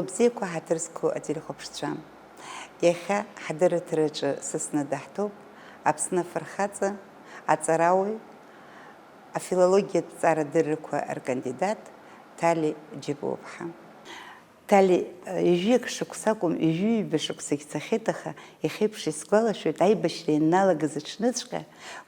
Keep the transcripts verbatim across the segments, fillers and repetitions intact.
Бзиақәа, ҳаҭыр зқәу ателехәаԥшцәа, иахьа ҳдырраҭараҿы сысны даҳҭоуп Аԥсны афырхаҵа, аҵарауаҩ, афилологиатә ҵарадыррақәа ркандидат Ҭали Џьапуаԥҳа. Ҭали, ҩажәиак шықәса акәым, ҩажәи ҩба шықәсагь цахьеит, аха иахьеиԥш исгәалашәоит, аибашьра ианналагаз аҽныҵәҟьа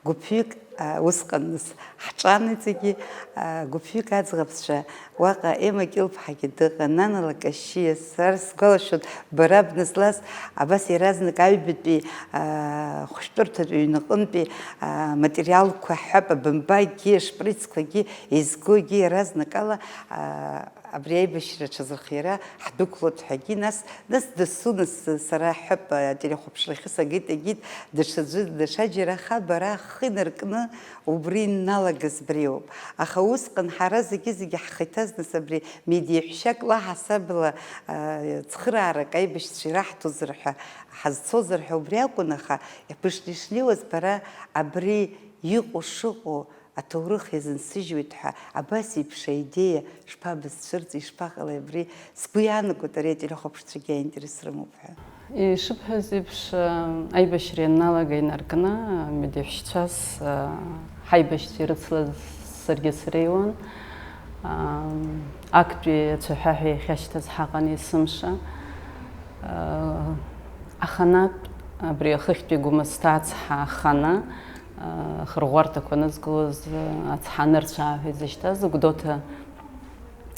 гәыԥҩык, а, усҟан нас ҳҿан иҵегьы, а, гәыԥҩык аӡӷабцәа, уаҟа Ема Кьылԥҳагьы дыҟан, Нана Лакашьиа, сара сгәалашәоит, бара бназлаз, абас иаразнак аҩбатәи, а, хәшәтәырҭатә ҩнаҟынтәи, а, материалқәа ҳҳәап, абамбакгьы, ашприцқәагьы, еизгогьы иаразнакала, а, Абри аибашьра аҽазырхиара ҳдәықәлоит ҳәагьы, нас, нас дасу, нас сара ҳәап, ателехәаԥшрахьы сагеит, егьит, даҽаӡәы, даҽаџьара, аха бара ахы инаркны убри инналагаз бреиуоуп. Аха усҟан ҳара зегьы-зегьы ҳхы иҭаз, нас абри медеиҳәшьак лаҳасабала, а, цхыраарак аибашьцәа ираҳҭозар ҳәа, ҳазцозар ҳәа убри акәын, аха ԥшны ишнеиуаз бара абри иҟоу шыҟоу, аҭоурых иазынсыжьуеит ҳәа, абас еиԥш аидеиа шԥабызцәырҵи, ишԥаҟалеи абри? Сгәы иаанагоит ари ателехәаԥшцәагьы аинтерес рымоуп ҳәа. Ишыбҳәаз еиԥш, аибашьра ианналага инаркны, медеиҳәшьцәас, ҳаибашьцәа ирыцлаз саргьы среиуан. Актәи ацәаҳәа ҳәа иахьашьҭаз ҳаҟан есымша. Аханатә, абри ахыхьтәи Гәымсҭа ацҳа аханы, ахырӷәӷәарҭақәа нызкылоз ацҳа анырцә ааҳәа изышьҭаз Гәдоуҭа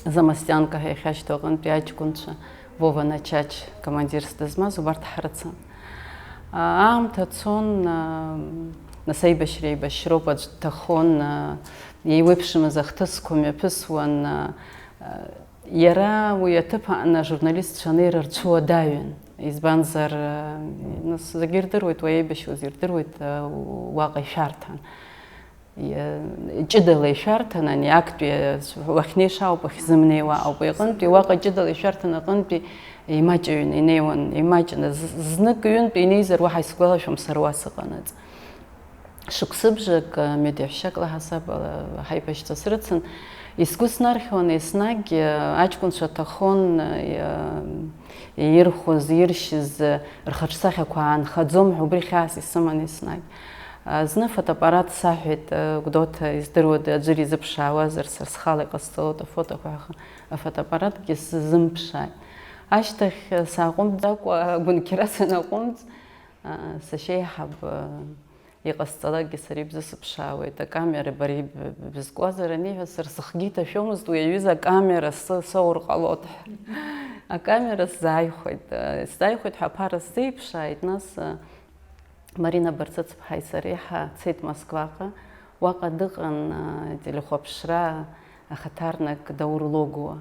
Замостианка ҳәа иахьашьҭоу аҟынтәи аҷкәынцәа, Вова Начач командирс дызмаз, убарҭ ҳрыцын. Аамҭа цон, нас аибашьра еибашьроуп, аӡә дҭахон, еиуеиԥшымыз ахҭысқәа мҩаԥысуан. Иара уи аҭыԥ аҟны ажурналистцәа анеира рцәуадаҩын. Избанзар, нас, зегьы ирдыруеит, уи аибашьуаз ирдыруеит, уаҟа ишәарҭан. Иа-, ҷыдала ишәарҭан, ани актәи уахьнеиша ауп, уахьзымнеиуа ауп. Иҟынтәи уаҟа ҷыдала ишәарҭан аҟынтәи имаҷыҩны инеиуан, имаҷны. З-, знык ҩынтә инеизар уаҳа исгәалашәом сара уа сыҟанаҵ. Шықәсыбжак, медеҳәшьак лаҳасаб ала ҳаибашьцәа срыцын. Исгәы снархьуан еснагь, аҷкәынцәа ҭахон, иа-, ирхәыз, иршьыз, рхаҿсахьақәа аанхаӡом ҳәа убри хьаас исыман еснагь. Зны фотоаппарат саҳәеит, Гәдоуҭа издыруада аӡәыр изыԥшаауазар, сара схала иҟасҵалоит афотоқәа ҳәа, афотоаппаратгьы сзымԥшааит. Ашьҭахь сааҟәымҵӡакәа, гәынқьра санаҟәымҵ, сашьеиҳаб, иҟасҵалакгьы сара ибзысыԥшаауеит, акамера бара иб-, бызкуазар аниҳәа, сара сыхгьы иҭашәомызт уи аҩыза акамера сы-, соур ҟалоит ҳәа. Акамера сзааихәеит, сзааихәеит ҳәа аԥара сзеиԥшааит, нас, Марина Барцыцԥҳаи сареи ҳцеит Москваҟа. Уаҟа дыҟан, а, телехәаԥшра ахаҭарнак Даур Логуа.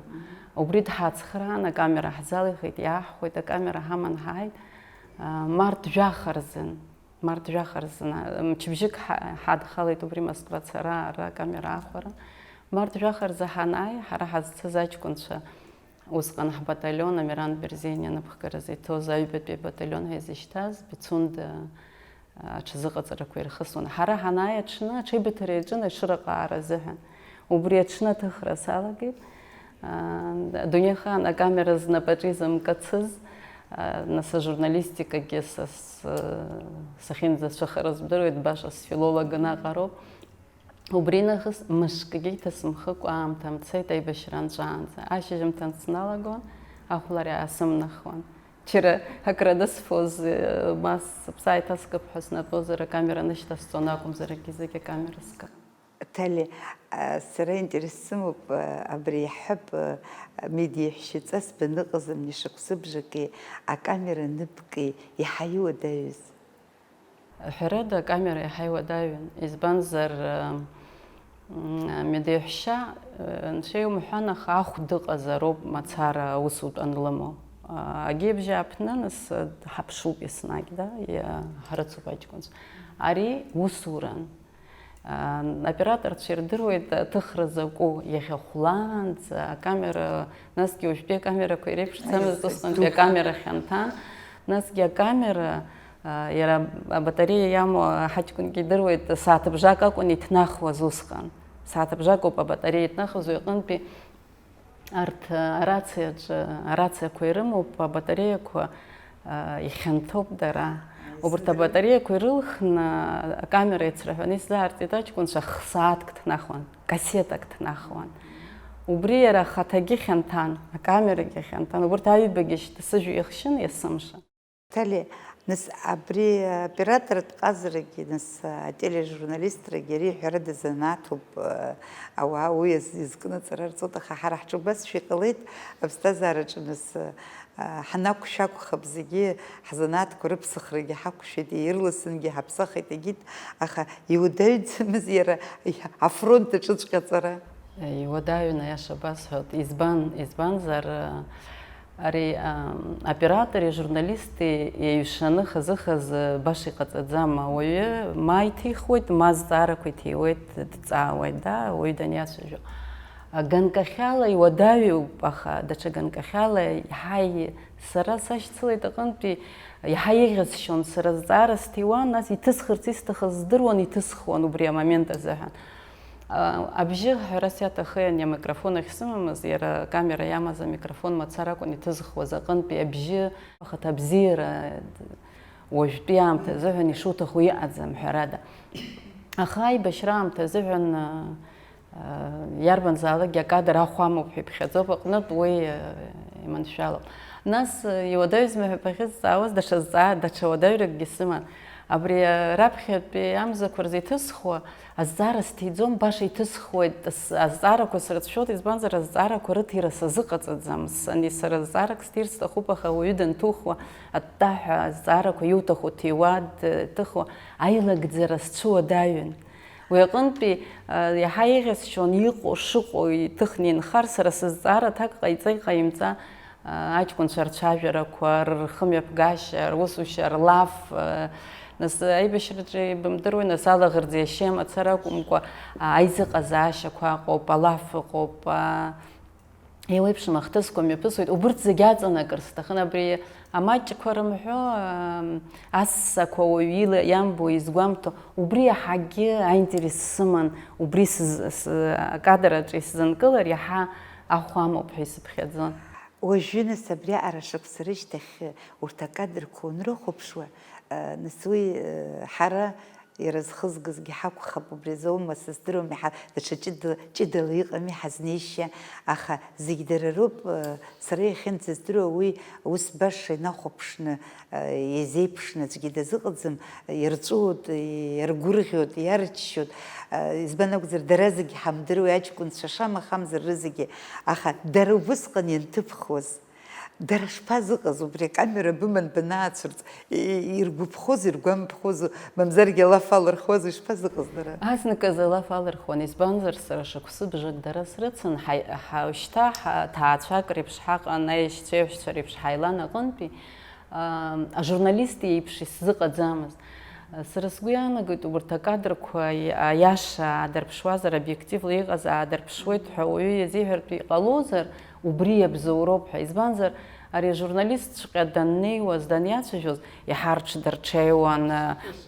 Убри дҳацхраан, акамера ҳзалихит, иааҳхәеит, акамера ҳаман ҳааит, а, март жәаха рзын. Март жәаха рзын, а, мчыбжьык ҳа-, ҳадхалеит убри Москва цара, ара акамера аахәара. Март жәаха рзы ҳанааи, ҳара ҳазцыз аҷкәынцәа, усҟан ҳбаталион Амиран Берзениа анапхгаразы иҭоз аҩбатәи абаталион ҳәа изышьҭаз, Пицунда аҽазыҟаҵарақәа ирхысуан. Ҳара ҳанааи аҽны, аҽеибыҭара иаҿын ашыраҟаара азыҳәан. Убри аҽны аҭыхра салагеит. Адунеихаан акамера знапаҿы изымкыцыз, нас ажурналистикагьы са с-, сахьынӡацәыхарыз бдыруеит, баша сфилолог анаҟароуп. Убри нахыс мышкгьы иҭасымхыкәа аамҭа мцеит аибашьра анҵәаанӡа. Ашьыжьымҭан сналагон, ахәлара аасымнахуан. Џьара акры анысфоз, ма сыԥсы ааиҭаскып ҳәа снатәозар, акамера нышьҭасҵон акәымзар, акгьы зегь акамера скын. Ҭали, а, сара интерес сымоуп, а, абри иаҳҳәап, а, медеиҳәшьаҵас баныҟаз амни шықәсыбжаки акамера ныбки иаҳа иуадаҩыз? Ҳәарада, акамера иаҳа иуадаҩын, избанзар, м, медеиҳәшьа, э, анцәа иумҳәан, аха ахә дыҟазароуп мацара аусутә анлымоу. А, агьебжьааԥны, нас, э, ҳаԥшуп еснагь, да, иа-, ҳрыцуп аҷкәынцәа. Ари усуран. А, аоператорцәа ирдыруеит аҭыхра закәу, иахьа хәлаанӡа акамера, насгьы уажәтәи акамерақәа иреиԥшӡамызт, усҟантәи акамера хьанҭан, насгьы акамера, а, иара абатареиа иамоу ҳаҷкәынгьы идыруеит, сааҭыбжак акәын иҭнахуаз усҟан. Сааҭыбжак ауп абатареиа иҭнахыз, уи аҟынтәи Арҭ, а, арациаҿы, арациақәа ирымоуп, абатареиақәа, а, ихьанҭоуп дара. Убарҭ абатареиақәа ирылхны, акамера ицраҳәаны исзаартит аҷкәынцәа, х-сааҭк днахуан, кассетак днахуан. Убри иара ахаҭагьы хьанҭан, акамерагьы хьанҭан. Убарҭ аҩбагьы шьҭа сыжәҩа ихшьын есымша. Ҭали, нас абри аоператортә ҟазарагьы, нас атележурналистрагьы ари ҳәарада занааҭуп, ауаа уи иаз-, изкны аҵара рҵоит, аха ҳара ҳҿы убасшәа иҟалеит, аԥсҭазаараҿы, нас, ҳанақәшәа акәхап, зегьы ҳзанааҭқәа рыԥсахрагьы ҳақәшәеит, ирласынгьы ҳаԥсахит, егьит, аха иуадаҩӡамыз иара афронт аҿыҵәҟьа аҵара. Иуадаҩын, аиаша басҳәоит. Избан, избанзар, ари, а, оператори, журналисти еиҩшаны хазы-хазы баша иҟаҵаӡам. Ауаҩы ма иҭихуеит, ма зҵаарақәа иҭиуеит, дҵаауеит, да, ауаҩы даниацәажәо. А, ганкахьала иуадаҩуп, аха даҽа ганкахьала иаҳа и-, сара сашьцылеит аҟынтәи, иаҳа иӷьасшьон, сара зҵаара сҭиуан, нас иҭысхырц исҭахыз здыруан, иҭысхуан убри амомент азыҳәан. А, абжьы ҳәарас иаҭахын, амикрофон ахьсымамыз, иара акамера иамаз амикрофон мацара акәын иҭызхуаз аҟынтәи абжьы, ахаҭа абзиара, уажәтәи аамҭа азыҳәан ишуҭаху иҟаӡам, ҳәарада. Аха аибашьра аамҭа азыҳәан, а, а, иарбанзаалакгьы акадр ахә амоуп ҳәа иԥхьаӡоуп аҟнытә, уи, а, иманшәалоуп. Нас, а, иуадаҩызма ҳәа бахьызҵаауаз, даҽа зҵаа-, даҽа уадаҩракгьы сыман. Абри, а, раԥхьатәи амзақәа рзы иҭысхуа, азҵаара сҭиӡом, баша иҭысхуеит, с-, азҵаарақәа срыцәшәоит, избанзар, азҵаарақәа рыҭира сазыҟаҵаӡам. С-, ани сара зҵаарак сҭир сҭахуп, аха ауаҩы данҭухуа, аттаҳәа азҵаарақәа иуҭаху ҭиуа, д-, ҭыхуа, аилагӡара сцәыуадаҩын. Уи аҟынтәи, а, иаҳа еиӷьасшьон иҟоу шыҟоу иҭыхны инхар, сара сызҵаара аҭак ҟаиҵа-иҟаимҵа, аҷкәынцәа рцәажәарақәа, рхымҩаԥгашьа, русушьа, рлаф, нас аибашьраҿы ибымдыруеи, нас алаӷырӡ иашьа мацара акәымкәа, аизыҟазаашьақәа ыҟоуп, алаф ыҟоуп, еиуеиԥшым ахҭысқәа мҩаԥысуеит, убырҭ зегьы аҵанакыр сҭахын, абри амаҷқәа рымҳәо, ассақәа уаҩы ила иамбо, изгәамҭо, убри иаҳагьы аинтерес сыман, убри сыз-, с-, акадр аҿы исзынкылар иаҳа ахә амоуп ҳәа исыԥхьаӡон. Уажәы, нас, абриаҟара шықәса рышьҭахь урҭ акадрқәа уанрыхәаԥшуа, нас уи, ҳара иара зхызгазгьы ҳакәхап, убри азоума, сыздыруам, иаҳа даҽа ҷыда-, ҷыдала иҟами ҳазнеишьа, аха зегь дара роуп, сара иахьынӡаздыруа уи ус баша инахәаԥшны, еизеиԥшны аӡәгьы дазыҟаӡам, ирҵәуоит, иаргәырӷьоит, иарччоит. Избан акәзар, дара зегьы ҳамдыруеи, аҷкәынцәа шамахамзар рызегьы, аха дара убысҟан ианҭыԥхуаз, дара шԥазыҟаз, убри акамера быман банаацәырҵ, и-, иргәаԥхоз, иргәамԥхоз, мамзаргьы алаф алырхуаз, ишԥазыҟаз дара? Азныказы алаф алырхуан, избанзар, сара шықәсы бжак дара срыцын, ҳаи-, ҳа-, шьҭа ҳа-, ҭаацәак реиԥш ҳаҟан, аешьцәеи аиҳәшьцәа реиԥш ҳаилан аҟынтәи, аа, ажурналист иеиԥш исзыҟаӡамызт. Сара сгәы иаанагоит, убарҭ акадрқәа аиаша аадырԥшуазар, обиективла иҟаз аадырԥшуеит ҳәа уаҩы иазиҳәартә иҟалозар, убри иабзоуроуп ҳәа. Избанзар, ари ажурналистҵәҟьа даннеиуаз, даниацәажәоз, иаҳа рҽдырҽеиуан,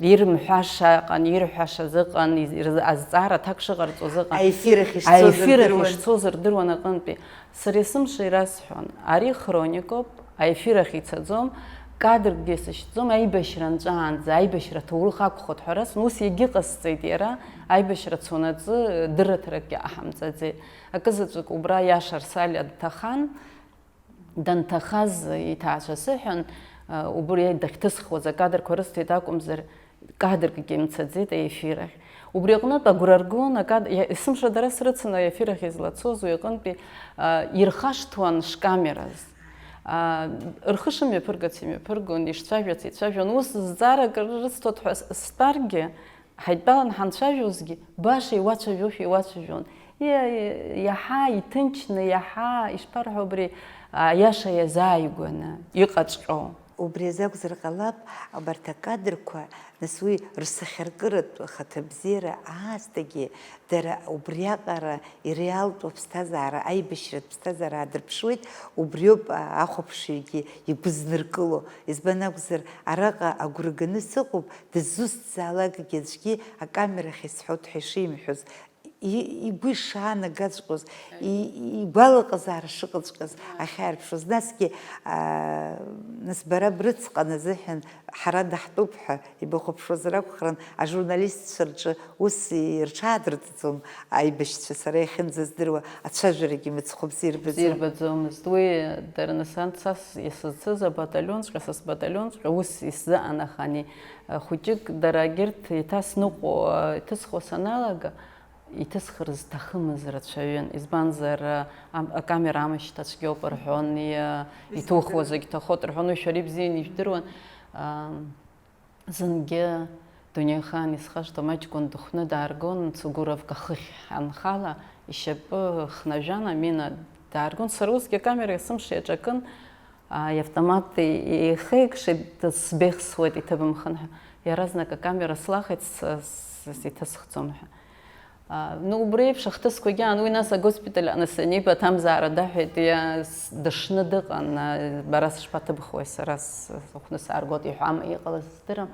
ирымҳәаша ыҟан, ирҳәашаз ыҟан, из-, ирз-, азҵаара аҭак шыҟарҵоз ыҟан. Аефир ахь ишцоз Аефир ахь рдыруан. ишцоз рдыруан аҟынтәи. Сара есымша ирасҳәон, ари хроникоуп, аефир ахь ицаӡом, кадркгьы сышьҭӡом, аибашьра нҵәаанӡа, аибашьра аҭоурых акәхоит ҳәа расҳәон, ус егьыҟасҵеит иара, аибашьра цонаҵы дырраҭаракгьы ҟаҳамҵаӡеит. Акызаҵәык убра иаша рсалиа дҭахан, данҭахаз иҭаацәа сыҳәан, убри дахьҭысхуаз акадрқәа рысҭеит акәымзар, кадркгьы имцаӡеит аефир ахь. Убри аҟнытә агәра ргон, акад-, иа-, есымша дара срыцын аефир ахь излацоз, уи аҟынтәи, а, ирхашҭуан шкамераз. А, рхы шымҩаԥыргац имҩаԥыргон, ишцәажәац ицәажәон. Ус зҵаарак рысҭоит ҳәа с-, стәаргьы, ҳаидтәалан ҳанцәажәозгьы, баша иуацәажәошәа иуацәажәон. Иа-, иаҳа иҭынчны, иаҳа, ишԥарҳәо абри, аиаша иазааигәаны иҟаҵәҟьоу. Убри азы акәзар ҟалап, абарҭ акадрқәа, нас уи рсахьаркыратә ахаҭабзиара аасҭагьы дара убриаҟара иреалтә аԥсҭазаара, аибашьратә ԥсҭазаара аадырԥшуеит, убриоуп, а, ахәаԥшыҩгьы игәы зныркыло. Избан акәзар, араҟа агәра ганы сыҟоуп, дызусҭзаалакгьы аӡәгьы акамера ахь исҳәоит ҳәа ишимҳәоз, и-, игәы ишаанагаҵәҟьоз, и-, игәалаҟазаара шыҟаҵәҟьаз ахьааирԥшуаз. Насгьы, аа, нас бара брыцҟан азыҳәан ҳара даҳтәуп ҳәа ибахәаԥшуазар акәхарын, ажурналистцәа рҿы ус ирҽаадыртӡом аибашьцәа, сара иахьынӡаздыруа, ацәажәарагьы мыцхәы бзиа ирбаӡом. Бзиа ирбаӡомызт. Уи дара нас анҭ са с-, исызцыз абаталионҵәҟьа, са сбаталионҵәҟьа ус исзыҟан, аха ани, хәыҷык дара егьырҭ иҭасныҟәо, иҭысхуа саналага, иҭысхыр зҭахымыз рацәаҩын. Избанзар, ам-, акамера амышьҭацәгьоуп рҳәон, иа-, иҭухуа зегь ҭахоит рҳәон, уи шәара ибзианы ижәдыруан. Ам, зынгьы дунеихаан исхашҭуам, аҷкәын дыхәны дааргон, Цугуровка хыхь анхала, ишьапы хнажәан, Амина дааргон. Сара усгьы акамера сымши аҿакын, а, иавтомат и-, ихеикшеит, сбехсуеит, иҭабымхын ҳәа. Иаразнак акамера слахеит, с-, с-, с-, иҭысхӡом ҳәа. А, ну, убри еиԥш ахҭысқәагьы аан, уи нас агоспиталь аҟны саниба, аҭамзаара даҳәеит, иа-, с-, дышны дыҟан, а, бара сышԥаҭыбхуеи, сара с-, сыхәны сааргоит, иҳәама, иҟалаз сыздырам.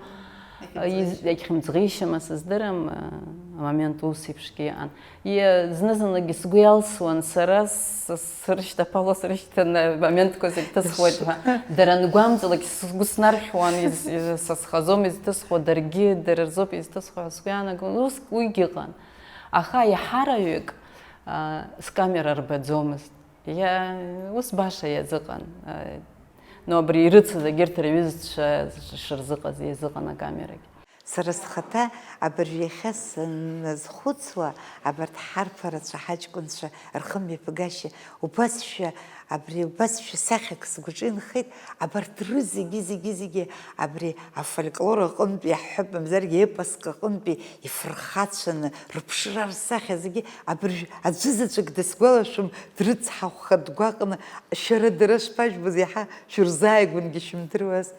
Иахьымӡӷ-, из-, иахьымӡӷишьама сыздырам, а, амомент ус еиԥшгьы иҟан. Иа-, зны-зынлагьы сгәы иалсуан, сара с-, срышьҭаԥало срышьҭаны амоментқәа зегь ҭысхуеит ҳәа. Дара ангәамҵлак сгәы снархьуан, из-, из-, са схазом изҭысхуа, даргьы дара рзоуп изҭысхуа ҳәа сгәы иаанагон, ус уигьы ыҟан. Аха еиҳараҩык, а, скамера рбаӡомызт. Иа-, ус баша иазыҟан. А, ну, абри ирыцыз егьырҭ рҩызцәа шырзыҟаз иазыҟан акамерагь. Сара схаҭа абыржә иахьа саназхәыцуа, абарҭ ҳарԥарацәа, ҳаҷкәынцәа рхымҩаԥгашьа убасшәа, абри убасшәа сахьак сгәаҿы инхеит, абарҭ рызегьы, зегьы, зегьы абри афольклор аҟынтәи иаҳҳәап, мамзаргьы епоск аҟынтәи ифырхацәаны, рыԥшра, рсахьа зегьы абыржә аӡәы заҵәык дысгәалашәом, дрыцҳахәха дгәаҟны, шәара дара шԥажәбоз, иаҳа шәырзааигәангьы шәымдыруаз.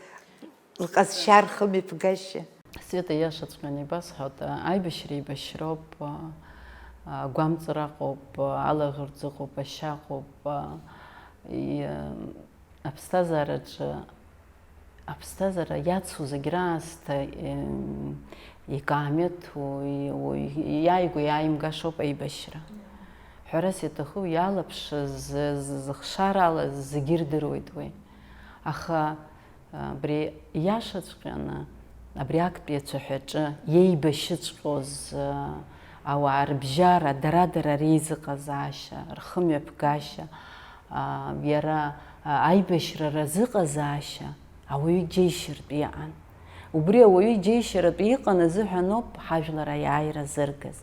Лҟазшьа рхымҩаԥгашьа. Света, иашаҵәҟьаны ибасҳәоит, аибашьра еибашьроуп, агәамҵра ыҟоуп, алаӷырӡ ыҟоуп, ашьа ыҟоуп, и-, аԥсҭазаараҿы, аԥсҭазаара иацу зегь раасҭа, икаамеҭу, и-, уаҩ иааигәоу иааимгашоуп аибашьра. Ҳәарас иаҭаху, иалаԥшыз, з-, з-, зыхшарала зегьы ирдыруеит уи. Аха Абри иашаҵәҟьаны, абри актәи ацәаҳәаҿы иеибашьыҵәҟьоз, а, ауаа рыбжьара, дара-дара реизыҟазаашьа, рхымҩаԥгашьа, а, иара, а, аибашьра разыҟазаашьа ауаҩы иџьеишьартә иҟан. Убри ауаҩы иџьеишьаратә иҟан азыҳәаноуп ҳажәлар аиааира зыргаз.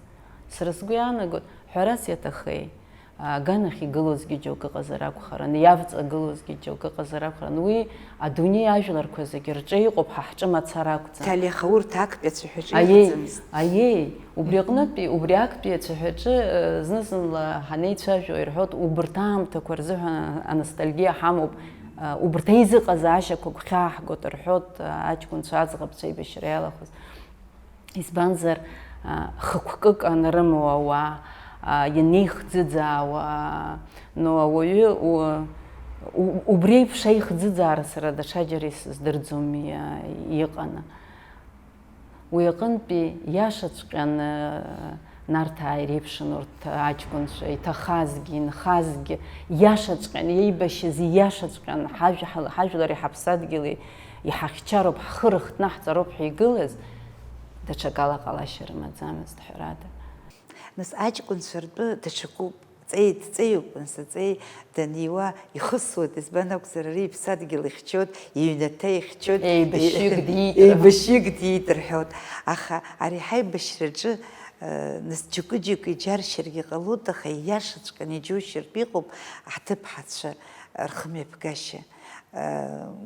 Сара сгәы иаанагоит, ҳәарас иаҭахеи, Аганахь игылозгьы џьоукы ыҟазар акәхарын, иавҵагылозгьы џьоукы ыҟазар акәхарын. Уи адунеи ажәларқәа зегьы рҿы иҟоуп, ҳа ҳҿы мацара акәӡам. Ҭали, аха урҭ актәи ацәаҳәаҿы Аиеи, иҟаӡамызт. Аиеи, убри аҟнытәи, убри актәи ацәаҳәаҿы, э, зны-зынла ҳанеицәажәо ирҳәоит, убарҭ аамҭақәа рзыҳәан аностальгиа ҳамоуп, э, убарҭ аизыҟазаашьақәа гәхьааҳгоит рҳәоит, э, аҷкәынцәа аӡӷабцәа аибашьра иалахәыз. Избанзар, а, хықәкык анрымоу ауаа, а, ианеихӡыӡаауа, а, ну, ауаҩы у-, у-, убри еиԥш аихӡыӡаара сара даҽаџьара исыздырӡом иа-, иҟаны. Уи аҟынтәи иашаҵәҟьаны Нарҭаа иреиԥшын урҭ аҷкәынцәа, иҭахазгьы, инхазгьы, иашаҵәҟьаны иеибашьыз, иашаҵәҟьаны ҳажә-, ҳа-, ҳажәлари ҳаԥсадгьыли иҳахьчароуп, ҳхы рыхҭнаҳҵароуп ҳәа игылаз, даҽакала ҟалашьа рымаӡамызт, ҳәарада. Нас аҷкәынцәа ртәы даҽакуп. Ҵеи дҵеиуп, нас аҵеи даниуа ихысуеит, избан акәзар, ари иԥсадгьыл ихьчоит, иҩнаҭа ихьчоит, Еибашьҩык диит. Еибашьҩык диит рҳәоит. Аха ари ҳаибашьраҿы, э, нас џьоукы-џьоукы иџьаршьаргьы ҟалоит, аха ииашаҵәҟьаны иџьоушьартә иҟоуп ҳҭыԥҳацәа рхымҩаԥгашьа.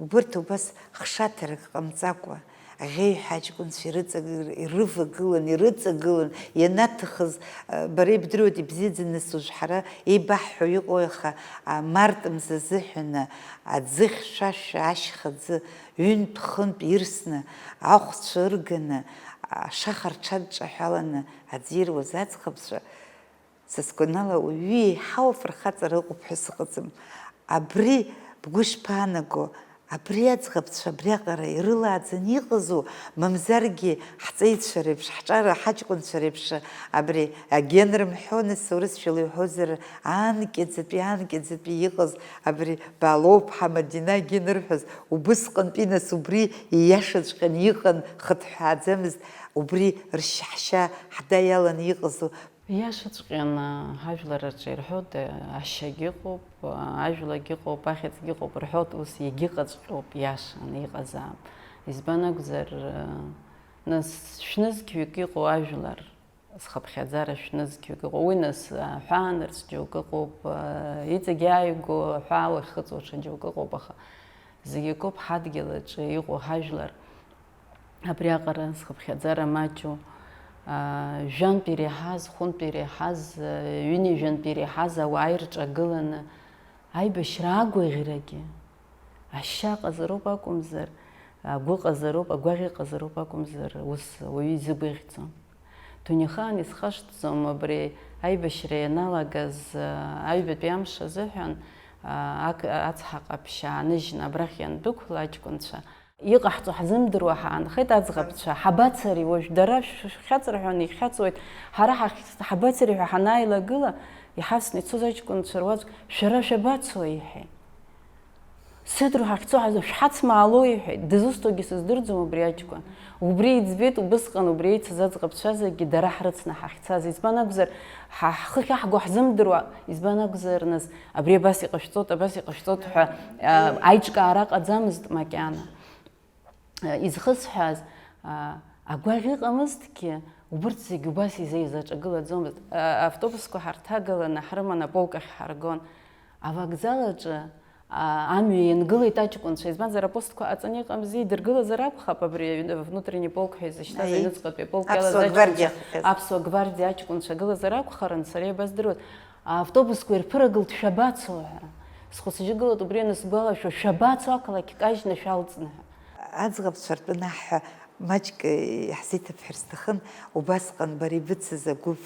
Убырҭ убас хшаҭарак ҟамҵакәа, аӷьеҩҳәа аҷкәынцәа ирыҵагылан, ирывагылан, ирыҵагылан, ианаҭахыз, бара ибдыруеит, ибзиаӡаны нас уажә ҳара еибаҳҳәо иҟоу, аха, март мза азыҳәаны аӡы хьшәашәа ашьха ӡы ҩынтә-хынтә ирсны, ахәцәа ырганы, ашаха рҽадҿаҳәаланы аӡы ируаз аӡӷабцәа, Са сгәанала, уаҩы еиҳау афырхаҵара ыҟоуп ҳәа сыҟаӡам. Абри бгәы шԥаанаго, Абри аӡӷабцәа абриаҟара ирылааӡаны иҟазу, мамзаргьы ҳҵеицәа реиԥш, ҳҿар-, ҳаҷкәынцәа реиԥш, абри аген рымҳәо, нас, урысшәала иҳәозар, аанкьаӡатәи, аанкьаӡатәи иҟаз абри Баалоу-ԥҳа Мадина аген рҳәаз, убысҟантәи, нас, убри ииашаҵәҟьаны иҟан, хыҭҳәааӡамызт, убри ршьаҳшьа ҳда иаланы иҟазу. Иашаҵәҟьаны, ҳажәлар рҿы ирҳәоит, ашьагьы ыҟоуп, ажәлагьы ыҟоуп, ахьӡгьы ыҟоуп рҳәоит, ус иагьыҟаҵәҟьоуп, иашаны иҟазаап. Избан акәзар, нас, шәнызқьҩык иҟоу ажәлар, зхыԥхьаӡара шәнызқьҩык ыҟоуп, уи, нас, аҳәаанырцә џьоукы ыҟоуп, иҵегь ааигәоу аҳәаауа иахьхыҵуа ҽа џьоукы ыҟоуп, аха зегь акоуп ҳадгьыл аҿы иҟоу ҳажәлар. Абриаҟара зхыԥхьаӡара маҷу, аа, жәантә иреиҳаз, хәынтә иреиҳаз, ҩынҩажәантә иреиҳаз ауаа ирҿагыланы, аибашьра агәаӷьрагьы, ашьа ҟазароуп акәымзар, агәы ҟазароуп, агәаӷь ыҟазароуп акәымзар, ус уаҩы изыгәаӷьӡом. Дунеихаан исхашҭӡом абри аибашьра ианалагаз, аа, аҩбатәи амш азыҳәан, аа, ак-, ацҳа ҟаԥшь ааныжьны абрахь иандәықәла аҷкәынцәа, иҟаҳҵо ҳзымдыруа ҳаанхеит аӡӷабцәа, ҳабацари уажә, дара шә-, шәхьаҵыр ҳәа ихьаҵуеит, ҳара ҳахь-, ҳабацари ҳәа ҳанааилагыла, иҳавсны ицоз аҷкәынцәа руаӡәк, шәара шәабацо, иҳәеит. Сыдруа ҳахьцо ҳазы шәҳацмаало, иҳәеит, дызусҭогьы сыздырӡом убри аҷкәын. Убри иӡбеит, убысҟан убри еицыз аӡӷабцәа зегьы дара ҳрыцны ҳахьцаз. Избан акәзар, ҳа ҳхы ахьаҳго ҳзымдыруа, избан акәзар, нас, абри абас иҟашәҵоит, абас иҟашәҵоит ҳәа, а, аиҿкаара ҟаӡамызт макьана. Изхысҳәааз, а, агәаӷь ыҟамызҭгьы, убырҭ зегьы убас изеизаҿагылаӡомызт. А, автобусқәа ҳарҭагаланы ҳрыманы аполк ахь ҳаргон. Авокзал аҿы, а, амҩа иангылеит аҷкәынцәа, избанзар, апостқәа ҟаҵаны иҟамзи, идыргылазар акәхап, абри аҩны-, внутренний полк ҳәа изышьҭаз, аҩныҵҟатәи аполк иалаз аҷкәынцәа, аԥсуа гвардиа аҷкәынцәа гылазар акәхарын, сара иабаздыруаз. Автобусқәа ирԥырагылт шәабацо ҳәа. Схәыцжьы гылоит убри анысгәалашәо, шәабацо ақалақь кажьны шәалҵны ҳәа. Аӡӷабцәа ртәы наҳҳәа маҷк иаҳзеиҭабҳәар сҭахын, убасҟан бара ибыцыз агәыԥ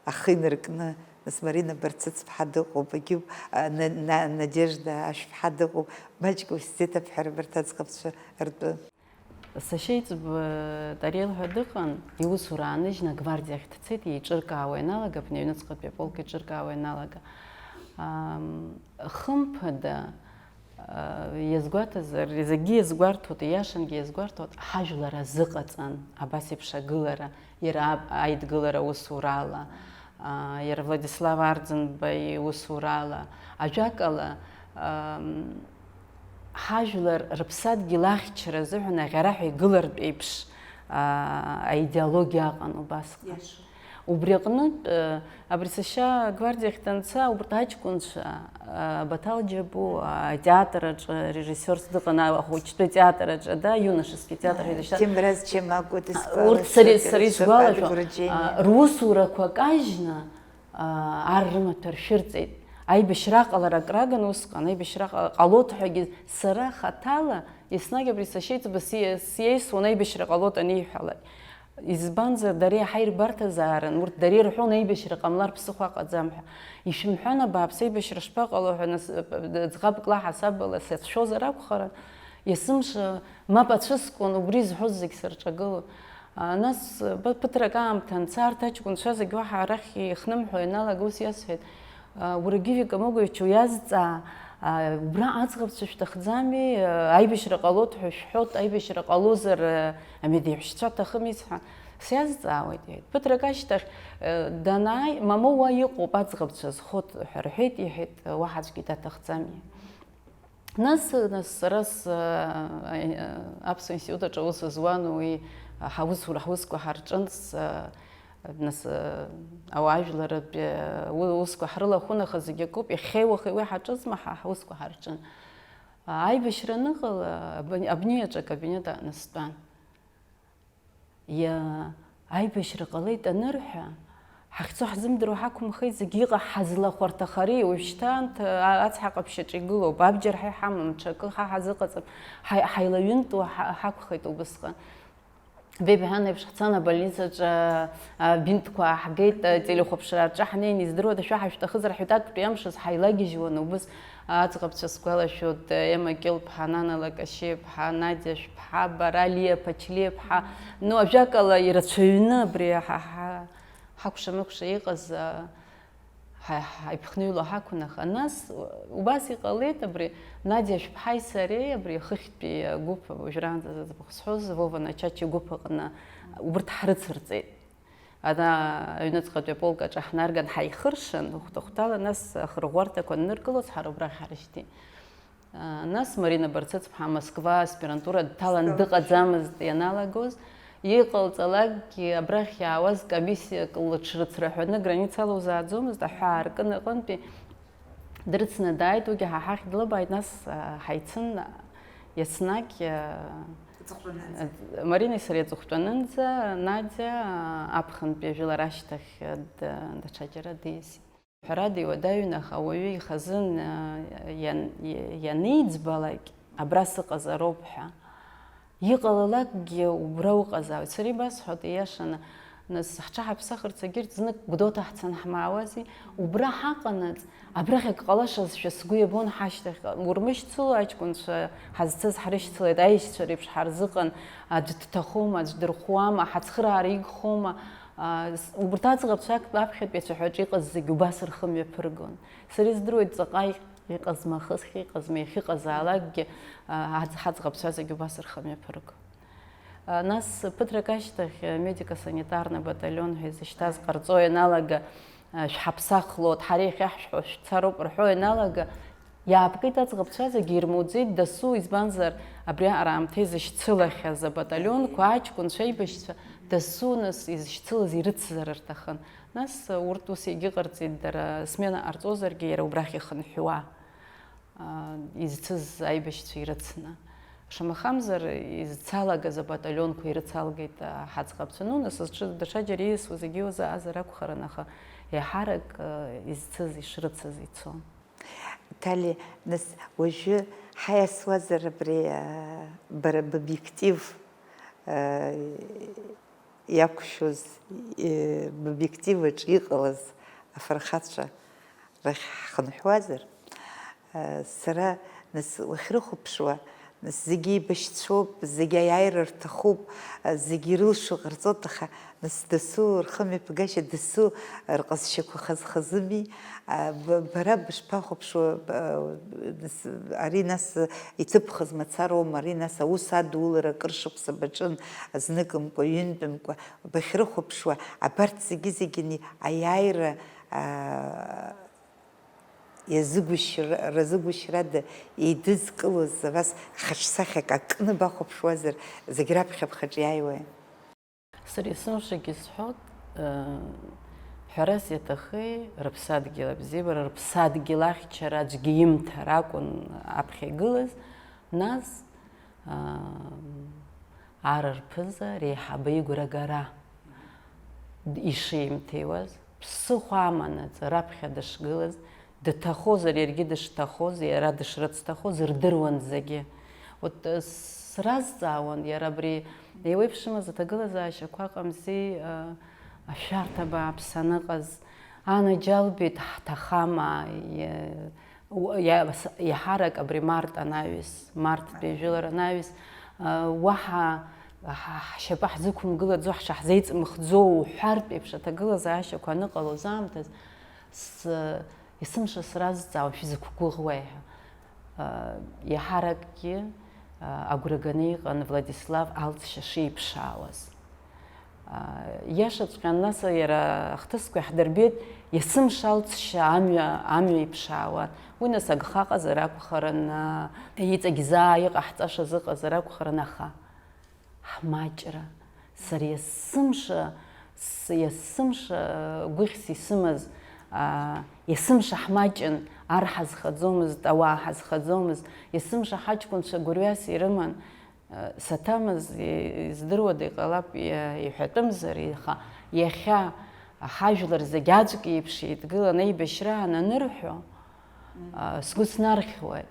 ахы инаркны, нас Марина Барцыцԥҳа дыҟоуп, агьыгә-, а, На-, На-, Надежда Ашәԥҳа дыҟоуп, маҷк ушәзеиҭабҳәар абарҭ аӡӷабцәа ртәы. Сашьа иҵбы Тариел ҳәа дыҟан, иусура ааныжьны агвардиахь дцеит, еиҿыркаауа ианалага, абни аҩныҵҟатәи аполк еиҿыркаауа ианалага. Ам, хымԥада, а, иазгәаҭазар, зегьы иазгәарҭоит, ииашангьы иазгәарҭоит, ҳажәлар азыҟаҵан абас еиԥш агылара, иара аб-, аидгылара усурала, а, иара Владислав Арӡынба иусурала. Ажәакала, ам, ҳажәлар рыԥсадгьыл ахьчара азыҳәан аӷьараҳәа игылартә еиԥш, аа, аидеологиа аҟан убасҟан. Иаша. Убри аҟнытә, э, абри сашьа агвардиахь данца, убарҭ аҷкәынцәа, э, Баҭал Џьабу, а, атеатр аҿы режиссиорс дыҟан, а, ахәыҷтәы театр аҿы, да, юношеский театр ҳәа изышьҭаз. Ҭемраз Чемагәа дызфалаз. Урҭ сара, сара исгәалашәо, а, русурақәа кажьны, аа, ар рымаҭәа ршәырҵеит. Аибашьра аҟалара акрагын усҟан, аибашьра ҟа-, ҟалоит ҳәагьы сара хаҭала, еснагь абри сашьеиҵбы си-, сиеисуан аибашьра ҟалоит аниҳәалак. Избанзар, дара иаҳа ирбарҭазаарын, урҭ дара ирҳәон аибашьра ҟамлар ԥсыхәа ыҟаӡам ҳәа. Ишәымҳәан, абааԥс, аибашьра шԥаҟало ҳәа, нас, ӡӷабк лаҳасабала сацәшәозар акәхарын, есымша мап ацәыскуан, убри зҳәоз зегь сырҿагылон. А, нас, ба-, ԥыҭрак аамҭа анца, арҭ аҷкәынцәа зегь уаҳа арахь ихнымҳәуа ианалага, ус иасҳәеит, а, Уаргьы, Вика Могович, уиазҵаа, а, убра аӡӷабцәа шәҭахӡами, а, аибашьра ҟалоит ҳәа шәҳәоит, аибашьра ҟалозар, а, амедеиҳәшьцәа ҭахым исҳәан, сиазҵаауеит, иҳәеит. Ԥыҭрак ашьҭахь, а, данааи, мамоу уа иҟоуп аӡӷабцәа зхоит ҳәа рҳәеит, иҳәеит, уаҳа аӡәгьы даҭахӡами. Нас, нас сара с-, а, а, Аԥсуа институт аҿы аус зуан, уи ҳаусура, ҳусқәа ҳарҿын, с-, а, нас, а, ауаажәларратә, а, у-, усқәа ҳрылахәын, аха зегь акоуп, иахьеи уахеи уи ҳаҿызма, ҳа ҳусқәа ҳарҿын. А, аибашьра аныҟала, абни-, абни аҿы акабинет аҟны стәан. Иа-, аибашьра ҟалеит анырҳәа, ҳахьцо ҳзымдыруа ҳақәымхеит, зегьы иҟаҳҳаз злахәарҭахари, уажәшьҭа анҭ-, а-, ацҳа ҟаԥшь аҿы игылоуп, абџьар ҳа иҳамам, ҽакы ҳа ҳазыҟаҵам, ҳаи-, ҳаилаҩынтуа ҳа-, ҳақәхеит убысҟан. Беиб ҳәан еиԥш ҳцан абольницаҿы, а, бинтқәа ааҳгеит, а, телехәаԥшра аҿы ҳнеин, издыруада, шәа ҳашәҭахызар ҳәа, актәи амш азы ҳаилагьежьуан, убыс Аӡӷабцәа сгәалашәоит, Ема Кьылԥҳа, Нана Лакашьиаԥҳа, Надиа Шәԥҳа, бара, Лиа Ԥачлиаԥҳа. Ну, ажәакала, ирацәаҩны абри ҳа, ҳа, ҳакәша-мыкәша иҟаз, а, ҳа, ҳаиԥхныҩло ҳақәын, аха нас убас иҟалеит, абри Надиа Шәԥҳаи сареи, абри ахыхьтәи агәыԥ, уажәраанӡа зыӡбахә сҳәоз, Вова Начачи агәыԥ аҟны убырҭ ҳрыцырҵеит. Ана аҩныҵҟатәи аполк аҿы ҳнарган ҳаихыршан, хәҭа-хәҭала, нас ахырӷәӷәарҭақәа анныркылоз, ҳара убрахь ҳарышьҭит. Нас Марина Барцыцԥҳа Москва аспирантура дҭалан дыҟаӡамызт ианалагоз, иҟалҵалакгьы абрахь иаауаз комиссиак лыҽрыцраҳәаны граница алоузааӡомызт, аҳәаа аркын аҟынтәи дрыцны дааит, уигьы ҳа ҳахь длыбааит, нас, а, ҳаицын, еснагь, а, Маринеи сареи аҵыхәтәанынӡа, Надиа, а, аԥхынтәи ажәылара ашьҭахь, а, д-, даҽаџьара диасит. Ҳәарада, иуадаҩын, аха ауаҩы ихазын, а, иан-, ианиӡбалак, абра сыҟазароуп ҳәа. Иҟалалакгьы убра уҟазаауеит. Сара ибасҳәоит, ииашаны, нас, ҳҽаҳаԥсахырц егьырҭ знык Гәдоуҭа ҳцаны ҳмаауази, убра ҳаҟанаҵ, абрахь акы ҟалашазшәа сгәы иабон ҳашьҭахьҟа. Урмышьцыло аҷкәынцәа ҳазцыз ҳрышьцылеит, аишьцәа реиԥш ҳарзыҟан, аӡә дҭахома, аӡә дырхәуама, ҳацхыраара игхома, а, с-, убарҭ аӡӷабцәа актәи аԥхьатәи ацәаҳәаҿы иҟаз зегьы убас рхы мҩаԥыргон. Сара издыруеит ҵаҟа иҟазма, ахысхьа иҟазма, иахьыҟазаалакгьы, а, аӡ-, ҳаӡӷабцәа зегьы убас рхы мҩаԥыргон. А, нас ԥыҭрак ашьҭахь, а, медико-санитарный батальон ҳәа изышьҭаз ҟарҵо ианалага, а, шәҳаԥсахлоит, ҳара иахьа ҳшәҳәо шәцароуп рҳәо ианалага, иаапкит аӡӷабцәа зегьы, ирмуӡеит дасу, избанзар, абри аамҭа изышьцылахьаз абаталионқәа аҷкәынцәа аибашьцәа дасу нас изышьцылаз ирыцзар рҭахын. Нас, а, урҭ ус егьыҟарҵеит, дара смена ҟарҵозаргьы, иара убрахь ихынҳәуа, а, изцыз аибашьцәа ирыцны. Шамахамзар, изцалагаз абаталионқәа ирыцалгеит, а, ҳаӡӷабцәа. Ну, нас, зҽы-, даҽаџьара ииасуа зегьы иозаазар акәхарын, аха еиҳарак, а, изцыз, ишрыцыз ицон. Тали, нас, уажәы ҳаиасуазар абри, а, бара бобиектив, а, иақәшәоз, э, бобиектив аҿы иҟалаз афырхацәа рахь ҳхынҳәуазар, э, сара, нас, уахьрыхәаԥшуа, нас, зегьы еибашьцәоуп, зегьы аиааира рҭахуп, э, зегьы ирылшо ҟарҵоит, аха, нас, дасу рхымҩаԥгашьа, дасу рҟазшьақәа хаз-хазыми, а, б-, бара бышԥахәаԥшуа, б-, нас, ари, нас, иҭыԥхаз мацароума, ари, нас, аус адулара акыр шықәса баҿын, зныкымкәа, ҩынтәымкәа, бахьрыхәаԥшуа, абарҭ зегьы-зегьы ни-, аиааира, аа, иазыгәышьра-, разыгәышьрада еидызкылоз, абас хаҿсахьак акны бахәаԥшуазар, зегь раԥхьа бхаҿ иааиуеи? Сара есымшагьы исҳәоит, э, ҳәарас иаҭахи, рыԥсадгьыл абзиабара, рыԥсадгьыл ахьчара аӡәгьы имҭар акәын аԥхьа игылаз, нас, Ар рԥыза реиҳабы игәрагара ишимҭиуаз, ԥсыхәа аманаҵы раԥхьа дышгылаз, дҭахозар иаргьы дышҭахоз, иара дышрыцҭахоз рдыруан зегьы. Вот, э, сразҵаауан, иара абри еиуеиԥшымыз аҭагылазаашьақәа ыҟамзи, э, ашәарҭа бааԥс аныҟаз, анаџьалбеит, ҳҭахама, иа-, У-, иа-, с-, иаҳарак абри март анаҩс, марттәи ажәылара анаҩс, а, уаҳа ҳа-, ҳшьапы ҳзықәымгылаӡо, ҳшаҳзеиҵымхӡо уҳәартә еиԥш аҭагылазаашьақәа аныҟалоз аамҭаз, с-, есымша сразҵаауан, шәзықәгәыӷуеи ҳәа. А, иаҳаракгьы, а, агәра ганы иҟан Владислав алҵшьа шиԥшаауаз. Иашаҵәҟьан, нас иара ахҭысқәа иаҳдырбеит, есымша алҵшьа амҩа, амҩа иԥшаауан. Уи, нас, агха ыҟазар акәхарын, иҵегь заа иҟаҳҵаша ыҟазар акәхарын, аха ҳмаҷра, сара есымша, с-, есымша гәыхьс исымаз, а, есымша ҳмаҷын, ар ҳазхаӡомызт, ауаа ҳазхаӡомызт, есымша ҳаҷкәынцәа гәырҩас ирыман. Саҭамыз, издыруада, иҟалап, иа-, иҳәатәымзар, аха иахьа ҳажәлар зегь аӡәк еиԥш еидгылан аибашьраан анырҳәо, а, сгәы снархьуеит.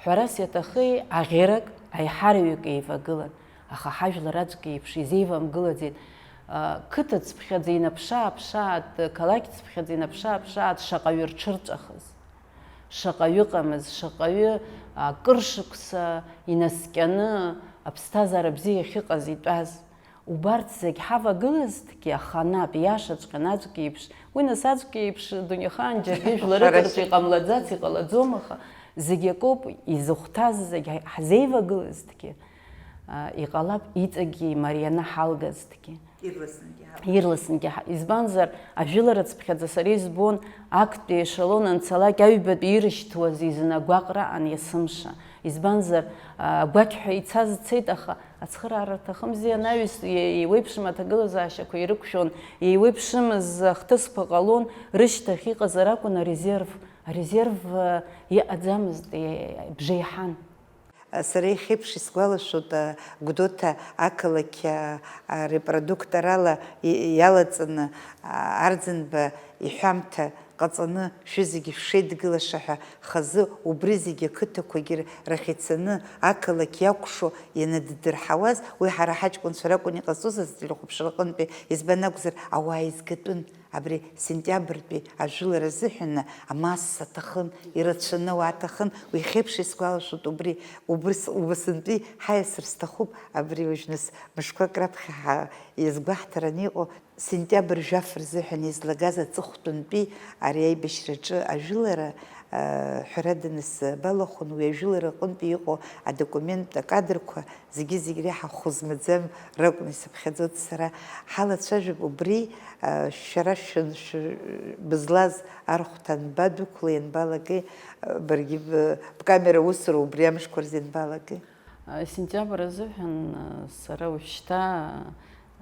Ҳәарас иаҭахи, аӷьырак, аиҳараҩык еивагылан, аха ҳажәлар аӡәк еиԥш изеивамгылаӡеит, а, қыҭа цыԥхьаӡа инаԥшы-ааԥшы, а, қалақь цыԥхьаӡа инаԥшы-ааԥшы, а, шаҟаҩы рҽырҵәахыз. Шаҟаҩы ыҟамыз, шаҟаҩы акыр шықәса инаскьаны аԥсҭазаара бзиа иахьыҟаз итәаз. Убарҭ зегь ҳавагылазҭгьы, аханатә, иашаҵәҟьан аӡәк иеиԥш, уи нас аӡәк иеиԥш дунеихаан џьаргьы жәларык рҿы иҟамлаӡац, иҟалаӡом, аха зегь акоуп, изыхәҭаз зегь ҳзеивагылазҭгьы, а, иҟалап, иҵегьгьы имарианы ҳалгазҭгьы. Ирласынгьы ҳа-, ирласынгьы ҳа-, избанзар, ажәылара цыԥхьаӡа сара избон, актәи аешелон анцалак аҩбатәи ирышьҭуаз изын агәаҟра аан есымша. Избанзар, а, агәақьҳәа ицаз цеит, аха ацхыраара рҭахымзи, анаҩс е-, еиуеиԥшым аҭагылазаашьақәа ирықәшәон, еиуеиԥшымыз ахҭысқәа ҟалон, рышьҭахь иҟазар акәын арезерв. Арезерв, а, иҟаӡамызт, е-, бжеиҳан. Сара иахьеиԥш исгәалашәоит, а, Гәдоуҭа ақалақь, а, а, репродукторала и-, иалаҵаны, а, Арӡынба иҳәамҭа ҟаҵаны, шәызегьы шәеидгылаша ҳәа хазы убри зегьы ақыҭақәагьы рахь ицаны, ақалақь иакәшо ианаддырҳауаз, уи ҳара ҳаҷкәынцәа ракәын иҟазҵоз ателехәаԥшра аҟынтәи, избан акәзар, ауаа еизгатәын. Абри сентиабртәи ажәылара азыҳәан амасса аҭахын, ирацәаны ауаа аҭахын, уи иахьеиԥш исгәалашәоит, убри убыс-, убасынтәи ҳаиасыр сҭахуп, абри уажә нас мышқәак раԥхьа ҳа-, иазгәаҳҭараны иҟоу сентиабр жәаф рзыҳәан излагаз аҵыхәтәантәи ари аибашьраҿы ажәылара, а, ҳәарада, нас балахәын уи ажәылара аҟынтәи иҟоу адокумент акадрқәа, зегьы-зегь реиҳа хәы змаӡам ракәны исыԥхьаӡоит сара. Ҳалацәажәап убри, а, шәара шәын-, шәы-, бызлаз архәҭа анбадәықәлеи, ианбалагеи, а, баргьы б-, бкамера усура убри амшқәа рзы ианбалагеи? А, сентиабр азыҳәан, а, сара уажәшьҭа, а,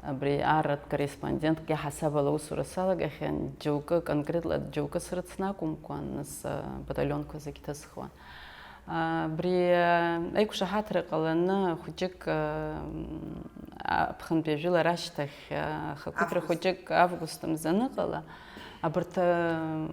абри арратә корреспондентк иаҳасабала аусура салагахьан, џьоукы конкретла, џьоукы срыцны акәымкәан, нас, а, баталионқәа зегь ҭысхуан. Абри, а, аиқәшаҳаҭра ҟаланы хәыҷык, а, м, аԥхынтәи ажәылара ашьҭахь, а, ахақәиҭра хәыҷык август мза аныҟала, абарҭ, а,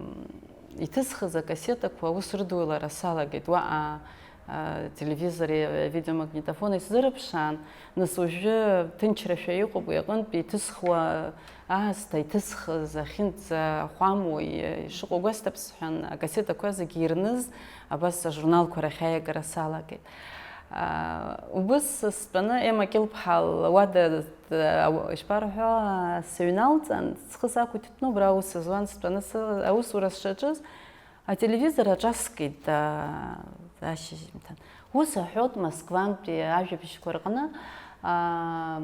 иҭысхыз акассетақәа аус рыдулара салагеит. Уаҟа, а, телевизори авидеомагнитофони сзырԥшаан, нас уажәы ҭынчрашәа иҟоуп уи аҟынтәи иҭысхуа аасҭа иҭысхыз, ахьынӡахәамуа ишыҟоу гәасҭап сҳәан, акассетақәа зегьы ирныз, абас ажурналқәа рахь аиагара салагеит. Аа, убыс стәаны Ема Кьылԥҳа луада, ишԥарҳәо, сыҩналҵан, схы сақәиҭтәны убра аус зуан стәаны сы-, аусура сшаҿыз, ателевизор аҿаскит, аа, ашьыжьымҭан. Ус аҳәот Москвантәи ажәабжьқәа рҟны, аа,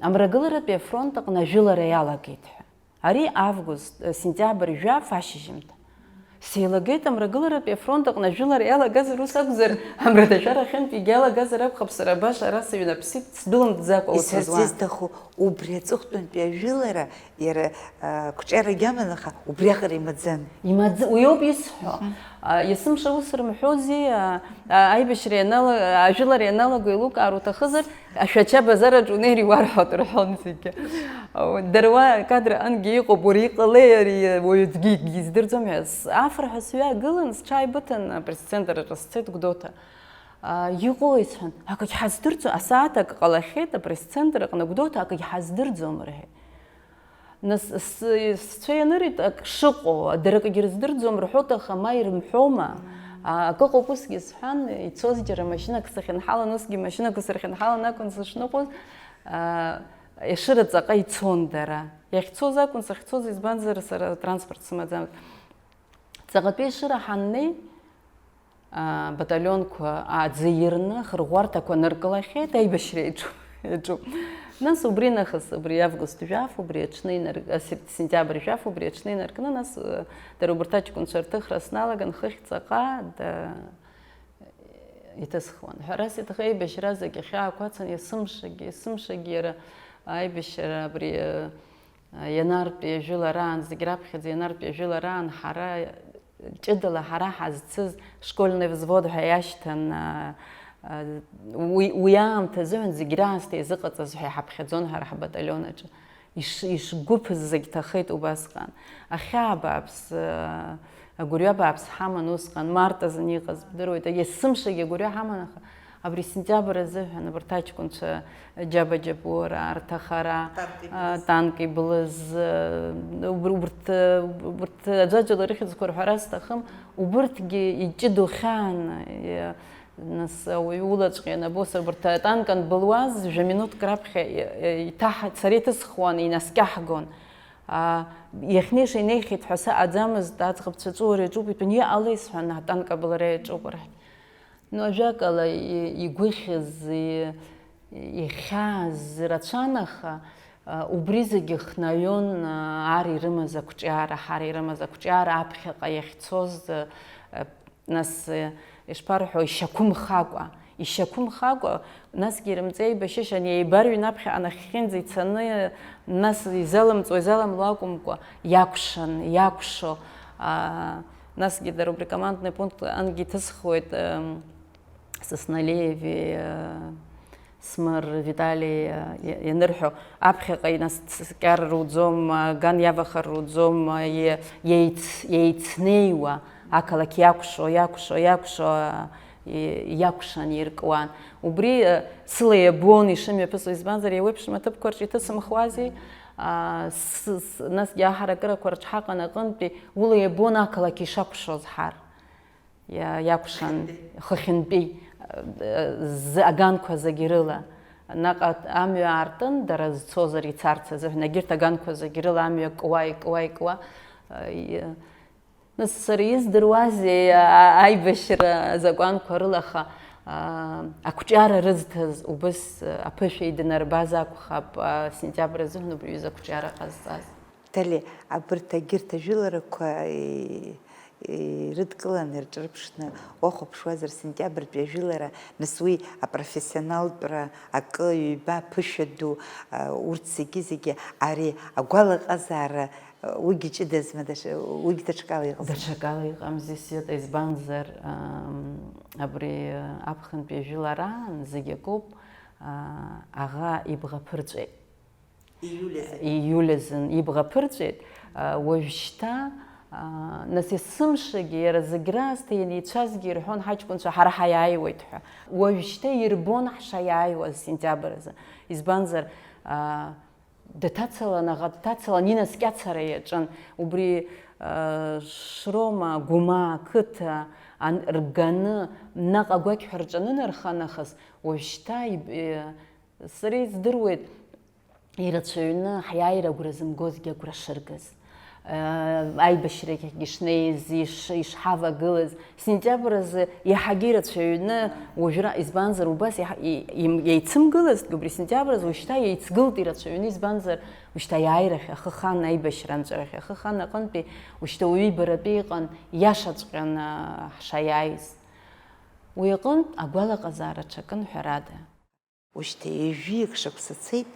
амрагыларатәи афронт аҟны ажәылара иалагеит ҳәа. Ари август, э, сентиабр жәаф ашьыжьымҭан. Сеилагеит амрагыларатәи афронт аҟны ажәылара иалагазар, ус акәзар, амраҭашәарахьынтәигьы иалагазар акәхап, сара баша ара сыҩнаԥсит, сдәылымтӡакәа ус изуан. Исҳәарц исҭаху, убри аҵыхәтәантәи ажәылара иара, а, қәҿиарагьы аман, аха убриаҟара имаӡан. Имаӡ-, уи ауп исҳәо. Мгм. А, есымша ус рымҳәози, а, а, аибашьра ианала-, ажәылара ианалаго еилукаар уҭахызар, Ашәача базараҿ унеир иуарҳәоит рҳәон зегьы. Дара уа акадр ангьы иҟоуп, уара иҟалеи ари, уаҩ аӡәгьы издырӡом ҳәа. С-, афырҳәа сҩагылан, сҽааибыҭан апресс-центр аҿы сцеит Гәдоуҭа. А, иҟои сҳәан, акагь ҳаздырӡом, асааҭ акы ҟалахьеит апресс-центр аҟны Гәдоуҭа, акагь ҳаздырӡом рҳәеит. Нас с-, сцәа ианырит ак шыҟоу, дара акгьы рыздырӡом рҳәоит, аха ма ирымҳәома? А, акы ыҟоуп, усгьы сҳәан, ицоз џьара машьынак сахьынҳалан, усгьы машьынақәа сырхьынҳалан акәын сышныҟәоз, а, Ешыра ҵаҟа ицон дара. Иахьцоз акәын сахьцоз, избанзар, сара транспорт сымаӡамызт. Ҵаҟатәи Ешыра ҳаннеи, аа, баталионқәа аӡы ирны, ахырӷәӷәарҭақәа ныркылахьеит, аибашьра иаҿу-, иаҿуп. Нас убри нахыс, убри август жәаф, убри аҽны инар-, а, сеп-, сентиабр жәаф, убри аҽны инаркны, нас, э, дара убарҭ аҷкәынцәа рҭыхра сналаган, хыхь ҵаҟа да-, иҭысхуан. Ҳәарас иҭахы аибашьра зегь ахьаақәацан, есымшагьы, есымшагьы иара аибашьра абри, э, Ианартәи ажәылараан, зегь раԥхьаӡа ианартәи ажәылараан ҳара, ҷыдала ҳара ҳазцыз школьный взвод ҳәа иашьҭан, а, а, уи, уи аамҭа азыҳәан зегь раасҭа изыҟаҵаз ҳәа иҳаԥхьаӡон ҳара ҳбаталион аҿы. Иш-, ишгәыԥыз зегь ҭахеит убасҟан. Ахьаа бааԥс, а, агәырҩа бааԥс ҳаман усҟан, март азын иҟаз бдыруеит, есымшагьы агәырҩа ҳаман, аха Абри сентиабр азыҳәан абарҭ аҷкәынцәа џьаба-џьабура, арҭ ахара, танк иблыз, а, танк иблыз, а, убр-, убрҭ, убрҭ аӡәаӡәала рыхьӡқәа рҳәара сҭахым, убырҭгьы иҷыдоу хьаан, и-, нас ауаҩы улаҵәҟьа ианабо, са убарҭ атанк анбылуаз, жәа минуҭк раԥхьа и-, и-, иҭаҳ-, сара иҭысхуан, инаскьаҳгон. А, иахьнеиша инеихьеит ҳәа саҟаӡамызт, аӡӷабцәа аҵәуара иаҿуп, итәаны иҟалеи сҳәан, атанк абылра иаҿуп рҳәеит. Ну, ажәакала, и-, игәыхьыз, и-, ихьааз рацәан, аха, а, убри зегьы хнаҩон, а, ар ирымаз ақәҿиара, ҳар ирымаз ақәҿиара, аԥхьаҟа иахьцоз, а, а, нас, а, ишԥарҳәо, ишьақәымхакәа, ишьақәымхакәа, насгьы ирымҵеи еибашьышьан, еибарҩын аԥхьаҟа нахьхьынӡа ицаны, нас изалымҵуа, изаламло акәымкәа, иакәшан, иакәшо, а, Насгьы дара убри командный пункт ангьы иҭысхуеит, ем, Сосналиеви, э, Смыр Витали, э, иа-, ианырҳәо, аԥхьаҟа инаскьар руӡом, э, ган иавахар руӡом, э, е-, еиц-, еицнеиуа, ақалақь иакәшо, иакәшо, иакәшо, э, и-, иакәшан иркуан. Убри, э, сыла иабон ишымҩаԥысуа, избанзар, еиуеиԥшым аҭыԥқәа рҿы иҭысымхуази, а, с-, с-, насгьы аҳаракырақәа рҿы ҳаҟан аҟынтәи, ула иабон ақалақь ишакәшоз ҳар. Иа-, иакәшан, хыхьынтәи. Хыхьынтәи, э, зы-, аганқәа зегьы рыла. Наҟ амҩа аартын, дара зцозар ицарц азыҳәан, егьырҭ аганқәа зегьы рыла амҩа куа, икуа, икуа, э, и-, нас сара издыруазеи, а-, аибашьра азакәанқәа рыла, аха, а, ақәҿиара рызҭаз убыс, э, аԥышәа иднарбаз акәхап, а, сентиабр азыҳәан убри аҩыза ақәҿиара ҟазҵаз. Тали, абырҭ агьырҭ ажәыларақәа, и-, ирыдкыланы, ирҿырԥшны уахәаԥшуазар, сентиабртәи ажәылара, нас уи апрофессионалтәра акы, ҩба, ԥышәа ду, а, урҭ зегьы-зегьы, ари агәалаҟазаара, а, уигьы ҷыдазма, даҽа, уигь даҽакала иҟазма? Даҽакала иҟамзи, Света, избанзар, ам, абри, а, аԥхынтәи ажәылараан зегь акоуп, а, аӷа ибӷа ԥырҵәеит. Ииуль азын. Ииуль азын ибӷа ԥырҵәеит, а, уажәшьҭа, а, нас есымшагьы иара зегь раасҭа ианеицәазгьы ирҳәон ҳаҷкәынцәа ҳара ҳаиааиуеит ҳәа. Уажәшьҭа ирбон ҳшаиааиуаз сентиабр азы. Избанзар, а, дҭацалан, аӷа дҭацалан, инаскьацара иаҿын. Убри, а, Шрома, Гәымаа ақыҭа ан-, рганы, наҟ агәақьҳәа рҿанынарха нахыс, уажәшьҭа иб-, е, сара издыруеит, ирацәаҩны ҳиааира агәра зымгозгьы агәра шыргаз, э, аибашьрахьгьы шнеиз, иш-, ишҳавагылаз, сентиабр азы иаҳагьы ирацәаҩны уажәра, избанзар, убас иаҳ-, и-, им-, иеицымгылазҭгьы убри сентиабр азы, уажәшьҭа иеицгылт ирацәаҩны, избанзар, уажәшьҭа аиааирахь ахы хан, аибашьра анҵәарахь ахы хан аҟынтәи, уажәшьҭа уаҩы ибаратәы иҟан, иашаҵәҟьан, а, ҳшаиааиз. Уи аҟынтә агәалаҟазаара ҽакын, ҳәарада. Ушьҭа ҩажәиак шықәса цеит,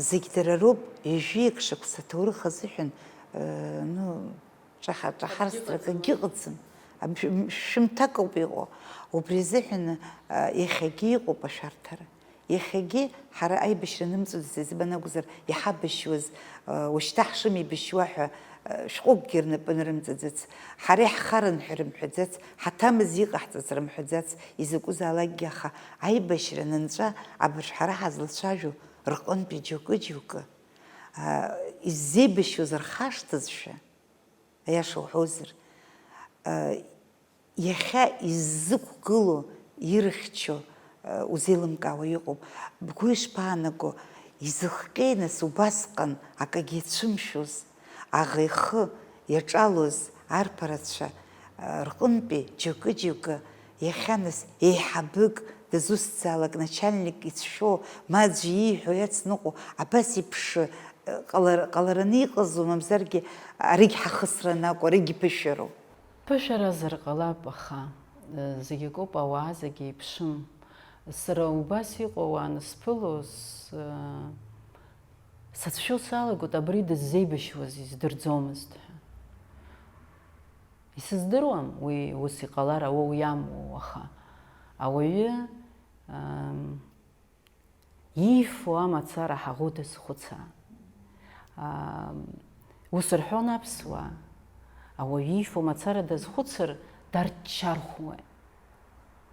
зегь дара роуп, ҩажәиак шықәса аҭоурых азыҳәан, э, ну, ҿаҳа-, ҿаҳарсра акгьы ыҟаӡам. Акгьы ыҟаӡам. Аб-, шәымҭак ауп иҟоу. Убри азыҳәан, э, иахьагьы иҟоуп ашәарҭара. Иахьагьы ҳара аибашьра нымҵәаӡац, избан акәзар, иҳабашьуаз, э, ушьҭа ҳшымеибашьуа ҳәа, э, шәҟәыкгьы рнапы нрымҵаӡац, ҳара иаҳхаран ҳәа рымҳәаӡац, ҳаҭамыз иҟаҳҵац рымҳәаӡац, изакәызаалакгьы, аха аибашьра анынҵәа, абыржә ҳара ҳазлацәажәо рҟынтәи џьоукы-џьоукы, а, иззеибашьуаз рхашҭызшәа, аиаша уҳәозар, а, иахьа иззықәгыло, ирыхьчо, а, узеилымкаауа иҟоуп. Бгәы ишԥаанаго, изыхҟьеи, нас, убасҟан акагьы иацәымшәоз, аӷа ихы иаҿалоз арԥарацәа, а, рҟынтәи џьоукы-џьоукы, иахьа, нас, еиҳабык, дызусҭзаалак начальник ицәшәо, ма аӡәы ииҳәо иацныҟәо, абас еиԥш, э, ҟалар-, ҟалараны иҟазу, мамзаргьы аригь ҳахысраны акәу, аригь ԥышәароуп. Ԥышәаразар ҟалап, аха, э, зегь акоуп, ауаа зегь еиԥшым. Сара убас иҟоу ауаа анысԥыло, с-, э, сацәшәо салагоит, абри дыззеибашьуаз издырӡомызт ҳәа. Исыздыруам уи ус иҟалар ауоу иамоу, аха ауаҩы, ам, иифо амацара ҳаӷоу дазхәыцаа. Ам, ус рҳәон аԥсуаа, ауаҩы иифо мацара дазхәыцыр, дарччархәуеит.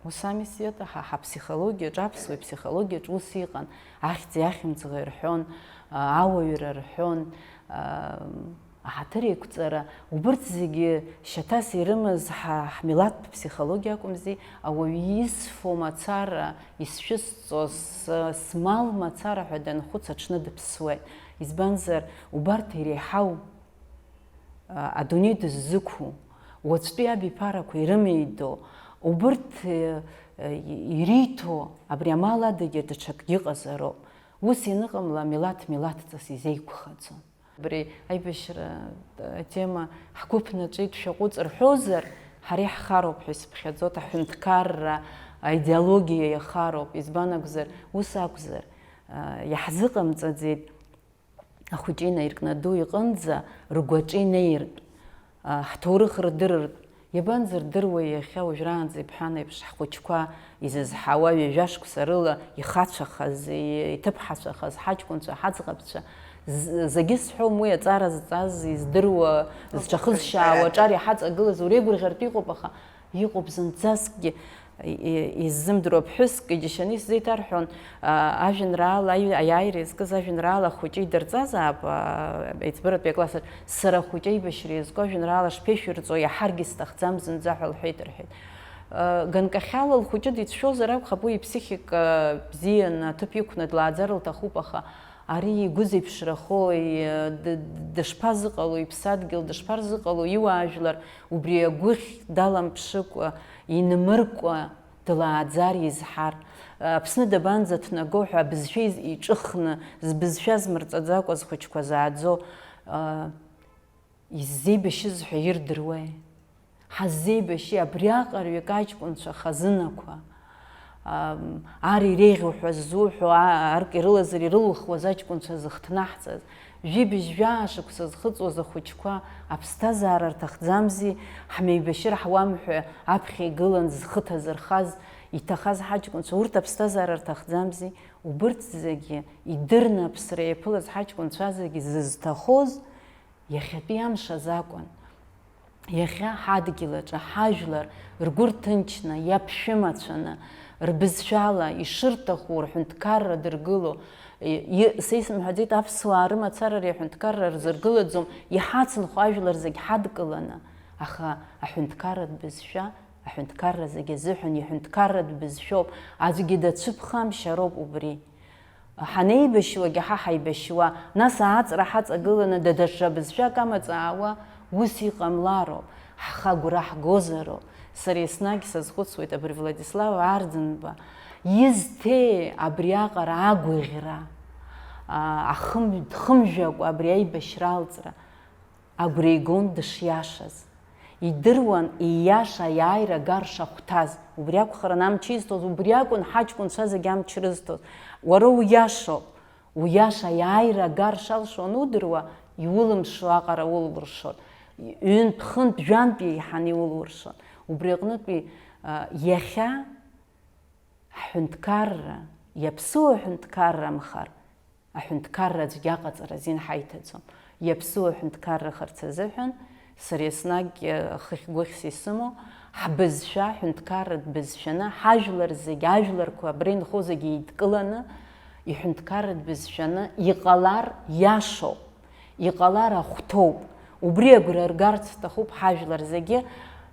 Ус ами, Света, ҳа ҳаԥсихологиаҿ, аԥсуа ԥсихологиаҿ ус иҟан, ахьӡи ахьымӡӷи рҳәон, а, ауаҩра рҳәон, а, аҳаҭыр еиқәҵара, убырҭ зегьы шьаҭас ирымаз ҳа, ҳмилаҭтә ԥсихологиа акәымзи, ауаҩы исфо мацара, исшәысҵо, с-, смал мацара ҳәа данхәыц аҽны дыԥсуеит. Избанзар, убарҭ иреиҳау, а, адунеи дыззықәу, уаҵәтәи абиԥарақәа ирымеидо, убырҭ, э, э, ириҭо абри амал адагьы даҽакгьы ыҟазароуп. Ус ианыҟамла, милаҭ милаҭҵас изеиқәхаӡом. Абри аибашьра атема ҳгәы ԥнаҵәеит шәаҟәыҵ рҳәозар, ҳара иаҳхароуп ҳәа исыԥхьаӡоит, аҳәынҭқарра аидеологиа иахароуп, избан акәзар, ус акәзар, а, иаҳзыҟамҵаӡеит ахәыҷы инаиркны аду иҟынӡа ргәаҿы инеиртә, а, ҳҭоурых рдырыртә, Иабанзырдыруеи иахьа уажәраанӡа ибҳәан еиԥш ҳхәыҷқәа изызҳауа ҩажәа шықәса рыла ихацәахаз, иҭыԥҳацәахаз ҳаҷкәынцәа, ҳаӡӷабцәа, з-, зегьы сҳәом, уи аҵара зҵаз, издыруа, зҽахызшьаауа, аҿар иҳаҵагылаз уреигәырӷьартә иҟоуп, аха иҟоуп зынӡаскгьы и-, и-, иззымдыруа ԥҳәыск, иџьашьаны исзеиҭарҳәон, а, ажәеинраала аҩ-, аиааира иазкыз ажәеинраала ахәыҷы идырҵазаап, а, аиҵбыратәи акласс аҿы. Сара ахәыҷы аибашьра иазку ажәеинраала шԥеишәырҵо, иаҳаргьы сҭахӡам зынӡа ҳәа лҳәеит, рҳәеит. Э, ганкахьала лхәыҷы дицәшәозар акәхап, уи иԥсихика бзианы аҭыԥ иқәны длааӡар лҭахуп, аха ари игәы зеиԥшрахои, д-, д-, дышԥазыҟалои, иԥсадгьыл дышԥарзыҟалои, иуаажәлар убри агәыхь даламԥшыкәа, инмыркәа, Длааӡар изҳар, Аԥсны дабанӡа днаго ҳәа абызшәа из-, иҿыхны, збызшәа змырҵаӡакәа зхәыҷқәа зааӡо, а, иззеибашьыз ҳәа ирдыруеи? Ҳаззеибашьи абриаҟара ҩык аҷкәынцәа хазынақәа, ам, ар иреиӷьу ҳәа ззуҳәо, а-, арк ирылазар ирылухуаз аҷкәынцәа зыхҭнаҳҵаз, Жәибжь-жәаа шықәса зхыҵуаз ахәыҷқәа аԥсҭазаара рҭахӡамзи, ҳмеибашьыр ҳуам ҳәа аԥхьа игылан зхы ҭазырхаз, иҭахаз ҳаҷкәынцәа, урҭ аԥсҭазаара рҭахӡамзи, убырҭ зегьы идырны аԥсра иаԥылаз ҳаҷкәынцәа зегьы зызҭахоз иахьатәи амш азакәын. Иахьа ҳадгьыл аҿы ҳажәлар ргәы рҭынчны, иаԥшәымацәаны, рбызшәала ишырҭаху рҳәынҭқарра дыргыло, и-, и-, са исымҳәаӡеит, аԥсуаа рымацара ари аҳәынҭқарра рзыргылаӡом, иҳацынхо ажәлар зегь ҳадкыланы, аха аҳәынҭқарратә бызшәа, аҳәынҭқарра зегь азыҳәан иҳәынҭқарратә бызшәоуп, аӡәгьы дацәыԥхамшьароуп убри. Ҳанеибашьуагьы ҳа ҳаибашьуа, нас ааҵра ҳаҵагыланы, да даҽа бызшәак амаҵ аауа, ус иҟамлароуп, ҳхы агәра ҳгозароуп. Сара еснагь сазхәыцуеит, абри Владислав Арӡынба изҭеи абриаҟара агәаӷьра, а, ахым-, дхымжәакәа абри аибашьра алҵра? Агәра игон дышиашаз. Идыруан ииаша аиааира агар шахәҭаз. Убри акәхарын амч изҭоз, убри акәын ҳаҷкәынцәа зегь амч рызҭоз. Уара уиашоуп, уиаша аиааира агар шалшо анудыруа, иулымшо аҟара улуршон. Ҩынтә-хынтә, жәантә еиҳаны иулуршон. Убри аҟнытәи, а, иахьа Ҳҳәынҭқарра, иаԥсуа ҳәынҭқаррамхар, аҳәынҭқарра аӡәгьы аҟаҵара азин ҳаиҭаӡом. Иаԥсуа ҳәынҭқаррахарц азыҳәан, сара еснагь, э, хыхь-гәыхьс исымоу, ҳбызшәа, ҳәынҭқарратә бызшәаны, ҳажәлар зегь, ажәларқәа абра инхо зегь еидкыланы, иҳәынҭқарратә бызшәаны иҟалар иашоуп. Иҟалар ахәҭоуп. Убри агәра ргарц сҭахуп ҳажәлар зегьы,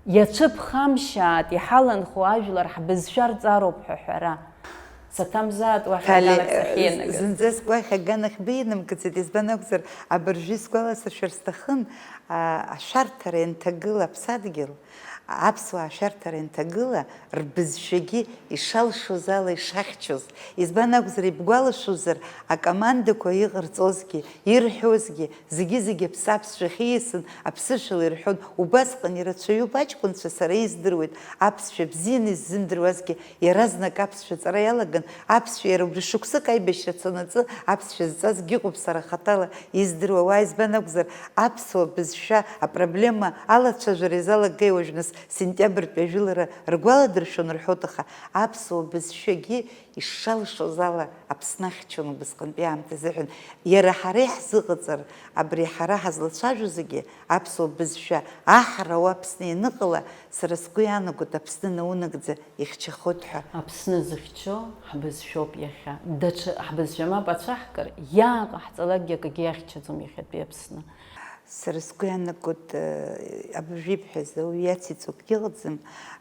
иацәыԥхамшьаат иҳаланхо ажәлар ҳбызшәа рҵароуп ҳәа ҳәара. Саҭамзаат уахь Али, аганахь сахьианагаз. Зынӡаск уахь аганахь беинымгаӡеит, избан акәзар, абыржәы исгәаласыршәар сҭахын, а, ашәарҭара ианҭагыла аԥсадгьыл, аԥсуаа ашәарҭара ианҭагыла, рбызшәагьы ишалшоз ала ишахьчоз. Избан акәзар, ибгәалашәозар, акомандақәа иҟарҵозгьы, ирҳәозгьы, зегьы-зегьы аԥсшәахь ииасын, аԥсышәала ирҳәон. Убасҟан ирацәаҩуп аҷкәынцәа, сара издыруеит, аԥсшәа бзианы иззымдыруазгьы, иаразнак аԥсшәа ҵара иалаган, аԥсшәа иара убри шықәсык аибашьра цанаҵы аԥсшәа зҵазгьы ыҟоуп, сара хаҭала издыруа уаа, избан акәзар, аԥсуа бызшәа апроблема алацәажәара изалагеи уажә нас, Сентиабртәи ажәылара ргәаладыршәон рҳәоит, аха аԥсуа бызшәагьы ишалшоз ала Аԥсны ахьчон убысҟантәи аамҭазыҳәан. Иара ҳара иаҳзыҟаҵар, абри ҳара ҳазлацәажәо зегьы аԥсуа бызшәа аҳра уа Аԥсны ианыҟала, сара сгәы иаанагоит, Аԥсны наунагӡа ихьчахоит ҳәа. Аԥсны зыхьчо ҳбызшәоуп иахьа. Даҽа ҳбызшәа мап ацәаҳкыр, иааҟаҳҵалакгьы акгьы иахьчаӡом иахьатәи Аԥсны. Сара сгәы иаанагоит, э, абыржә ибҳәаз ауаҩы иациҵо акгьы ыҟаӡам,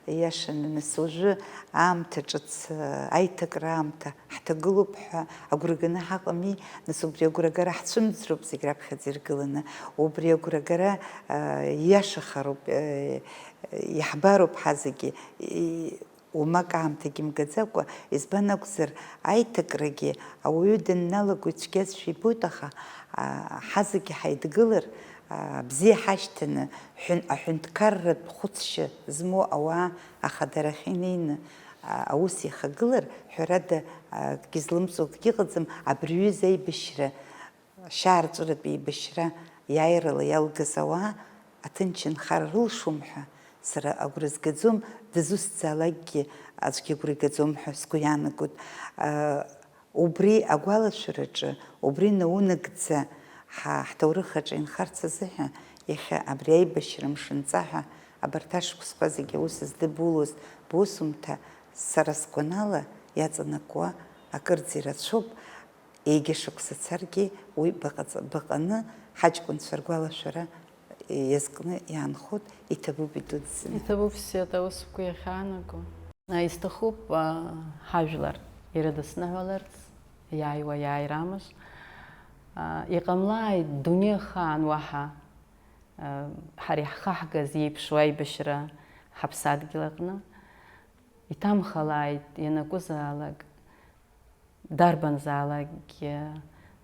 ииашаны, нас уажәы аамҭа ҿыц, э, аиҭакра аамҭа ҳҭагылоуп ҳәа агәра ганы ҳаҟами, нас убри агәра агара ҳцәымӡроуп зегь раԥхьаӡа иргыланы, убри агәра агара, э, ииашахароуп, э, иаҳбароуп ҳазегьы. И-, Уамак аамҭагьы мгаӡакәа, избан акәзар, аиҭакрагьы ауаҩы данналаго ицәгьазшәа ибоит, аха, а, ҳазегьы ҳаидгылар, а, бзиа ҳашьҭаны, ҳәын-, аҳәынҭқарратә хәыцшьа змоу ауаа ахадарахь инеины, а, аус иахагылар, ҳәарада, а, акгьы злымҵуа акгьы ыҟаӡам, абри аҩыза аибашьра Ашьаарҵәыратә еибашьра иааирала иалгаз ауаа аҭынчынхара рылшом ҳәа сара агәра згаӡом, дызусҭзаалакгьы аӡәгьы агәра игаӡом ҳәа сгәы иаанагоит. Убри агәалашәараҿы, убри наунагӡа ҳа ҳҭоурых аҿы инхарц азыҳәа, иахьа абри аибашьра мшынҵа ҳәа абарҭ ашықәсқәа зегьы аус здыбулоз бусумҭа, сара сгәанала, иаҵанакуа акырӡа ирацәоуп. Егьа шықәса царгьы уи баҟаҵ-, баҟаны ҳаҷкәынцәа ргәалашәара иазкны иаанхоит, иҭабуп идуӡӡаны. Иҭабуп, Света, ус бгәы иахьаанаго. А, исҭахуп, а, ҳажәлар ирыдысныҳәаларц, иааиуа иааира амш. А, иҟамлааит дунеихаан уаҳа, а, ҳара иаҳхаҳгаз иеиԥшу аибашьра ҳаԥсадгьыл аҟны. Иҭамхалааит ианакәызаалак. Дарбанзаалакгьы,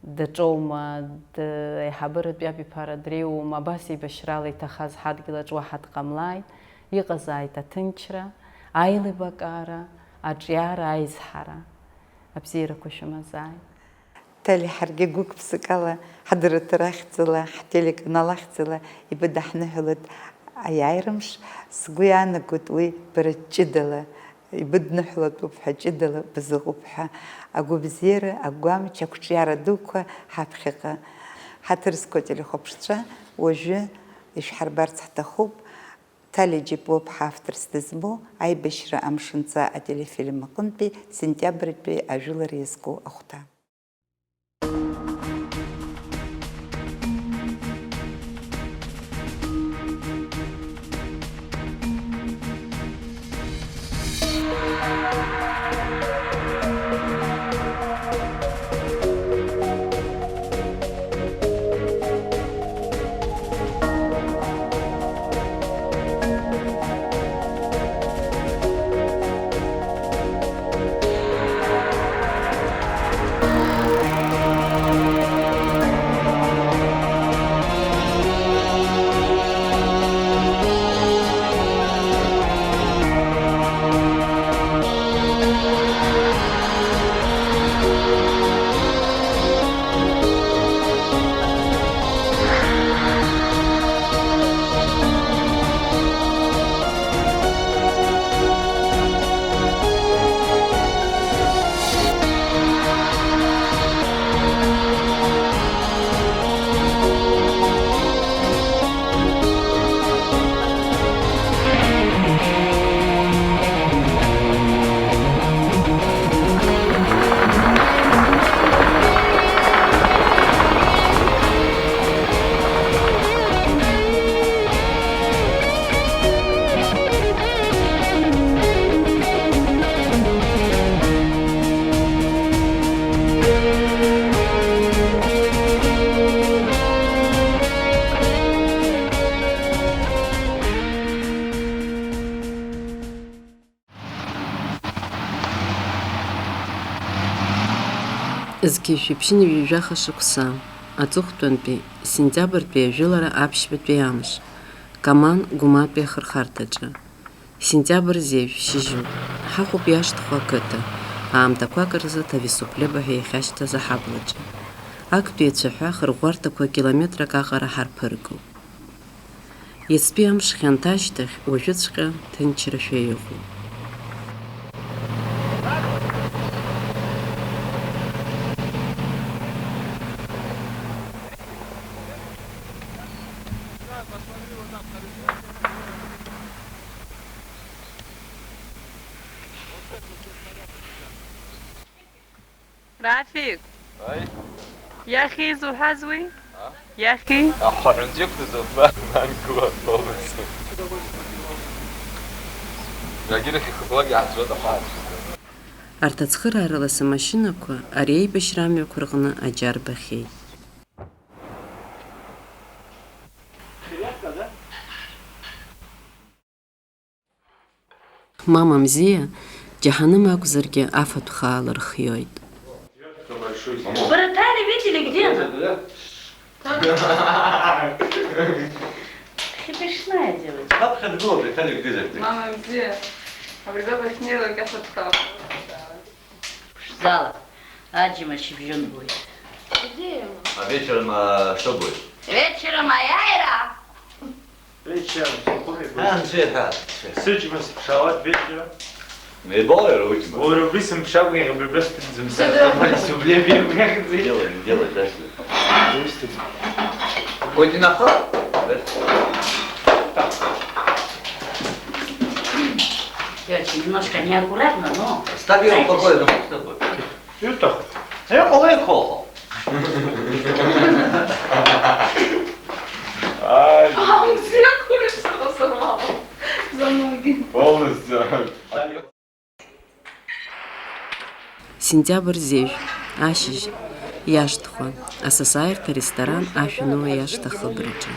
даҿоума, д-, аиҳабыратәи абиԥара дреиуоума, абас еибашьрала иҭахаз ҳадгьыл аҿы уаҳа дҟамлааит, иҟазааит аҭынчра, аилибакаара, аҿиара, аизҳара. Абзиарақәа шәымазааит. Тали, ҳаргьы гәык-ԥсыкала ҳадырраҭара ахьӡала, ҳтелеканал ахьӡала ибыдаҳныҳәалоит аиааира мш. Сгәы иаанагоит уи бара ҷыдала ибыдныҳәалатәуп ҳәа, ҷыдала базыҟоуп ҳәа агәабзиара, агәамч, ақәҿиара дуқәа ҳаԥхьаҟа. Ҳаҭыр зқәу ателехәаԥшцәа, уажәы ишәҳарбарц ҳҭахуп, Ҭали Џьапуа ԥҳа авторс дызмоу Аибашьра амшынҵа ателефильм аҟынтәи сентиабртәи ажәылара иазку ахәҭа. Зқьи жәшәи ԥшьынҩажәи жәаха шықәса, аҵыхәтәантәи, сентиабртәи ажәылара аԥшьбатәи амш, Каман Гәыматәи ахырхарҭаҿы. Сентиабр зежә шьыжьуп. Ҳаҟоуп Иашҭхәа ақыҭа, аамҭақәак рзы Ҭависуплеба ҳәа иахьашьҭаз аҳаблаҿы. Актәи ацәаҳәа хырӷәӷәарҭақәа километрак аҟара ҳарԥыргоуп. Иацтәи амш хьанҭа ашьҭахь, уажәыҵәҟьа ҭынчрашәа иҟоуп. Рафик! Аи? Иахьа изуҳәаз уи? А? Иахьа? Аҳәынҵәа иқәтәаз нанкылан полностью. Егьирахь ихыблак иаҳҵәоит аҳәаа. Арҭ ацхыраарала самашьынақәа ари аибашьра амҩақәа рҟны аџьа рбахьеит. Мама мзиа, џьаҳаным акәзаргьы афатә хаала рхиоит. Братаны видели, где она? Хипишная девочка. Мама мзиа, абри баба шнеилак афатә хаала. Ԥшӡала, аџьма шьыбжьон гоит. А вечером, а, что будет? Вечером аиааира! Вечером, спокойно будет. А, нцәа иҳәа, нцәа. Сыџьма сыԥшаауеит вечером. Ибоуеи уџьма? Уара убри сымԥшаакәа иҟабырбра сҭынӡам, сара сабари сублеби иахьӡи. Делай, делай, дальше. Хоть и нахал, да? Короче, немножко неаккуратно, но... Ставь его спокойно, пусть такой. Иуҭаху? Иҟалеи? Хо-хо. Ай. А, он всех курит, что сорвал. За ноги. Полностью. Сентиабр зежә, ашьыжь, иашҭхәа, асасааирҭа аресторан Ашәануа иашҭа ахыбраҿы.